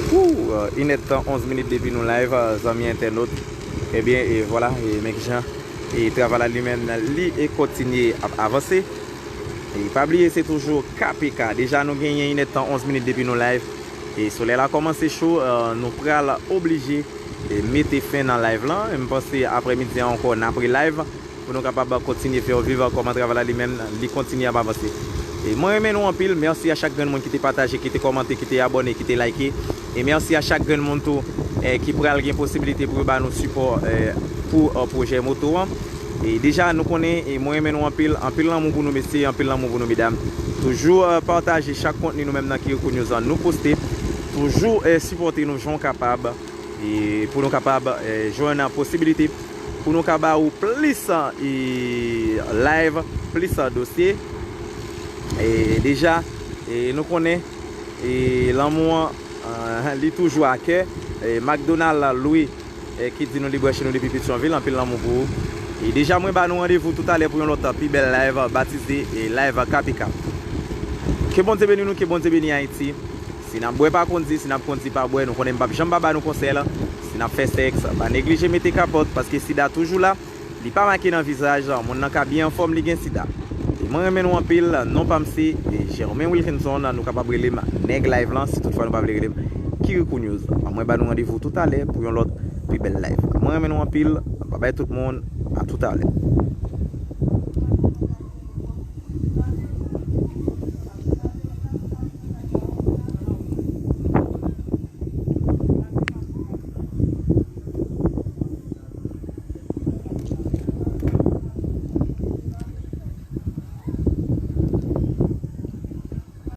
Wou, eh, inèdtan onz minit depi nou live, eh, zanmi entènot. Ebyen, e vwala, e men kijan e travay la li menm li e kontinye ap avanse. E pa bliye, se toujou K P K. Deja nou genyen inèdtan onz minit depi nou live. E solèy la kòmanse cho, eh, nou pral oblije e mete fen nan live lan. E m panse aprèmidi an ankò n ap re live pou nou kapab kontinye fè w viv kòman travay la li menm li kontinye ap avanse. E mwen renmen nou anpil. Mèsi a chak grenn moun ki te pataje, ki te kòmante, ki te abòne, ki te like. E mèsi a chak grenn moun tou, eh, ki pral gen posibilite pou yo ba nou sipò, eh, pou, eh, pwojè moto an. E deja nou konnen, e mwen renmen nou anpil, anpil lanmou pou nou mesye, anpil lanmou pou nou medam. Toujou, eh, pataje chak kontni nou menm nan Kirikou News an nou poste. Toujou, eh, sipòte nou jan w kapab. E pou nou kapab, eh, jwenn posibilite pou nou ka ba ou plis, eh, live, plis dosye. E deja, e nou konnen, e lanmou an, eh, li toujou a kè. E Macdonald Louis, eh, ki di nou li branche nou depi Petyonvil, anpil lanmou pou ou. E deja mwen ba nou randevou toutalè pou yon lòt pi bèl live batize e live K P K. Ke Bondye beni nou, ke Bondye beni Ayiti. Si n ap bwè pa kondi, si n ap kondi pa bwè, nou konnen m p ap janm pa ba nou konsèy la. Si n ap fè sèks, pa neglije mete kapòt, paske sida toujou la, li pa make nan vizaj, moun nan ka byen anfòm, li gen sida. E mwen renmen nou anpil, non pa m se Germain Wilkinson, nou kapab rele m nèg live lan, si toutfwa nou pa vle rele m Kirikou News. Mwen ba nou randevou toutalè pou yon lòt pi bèl live. Mwen renmen nou anpil, babay tout moun, a toutalè.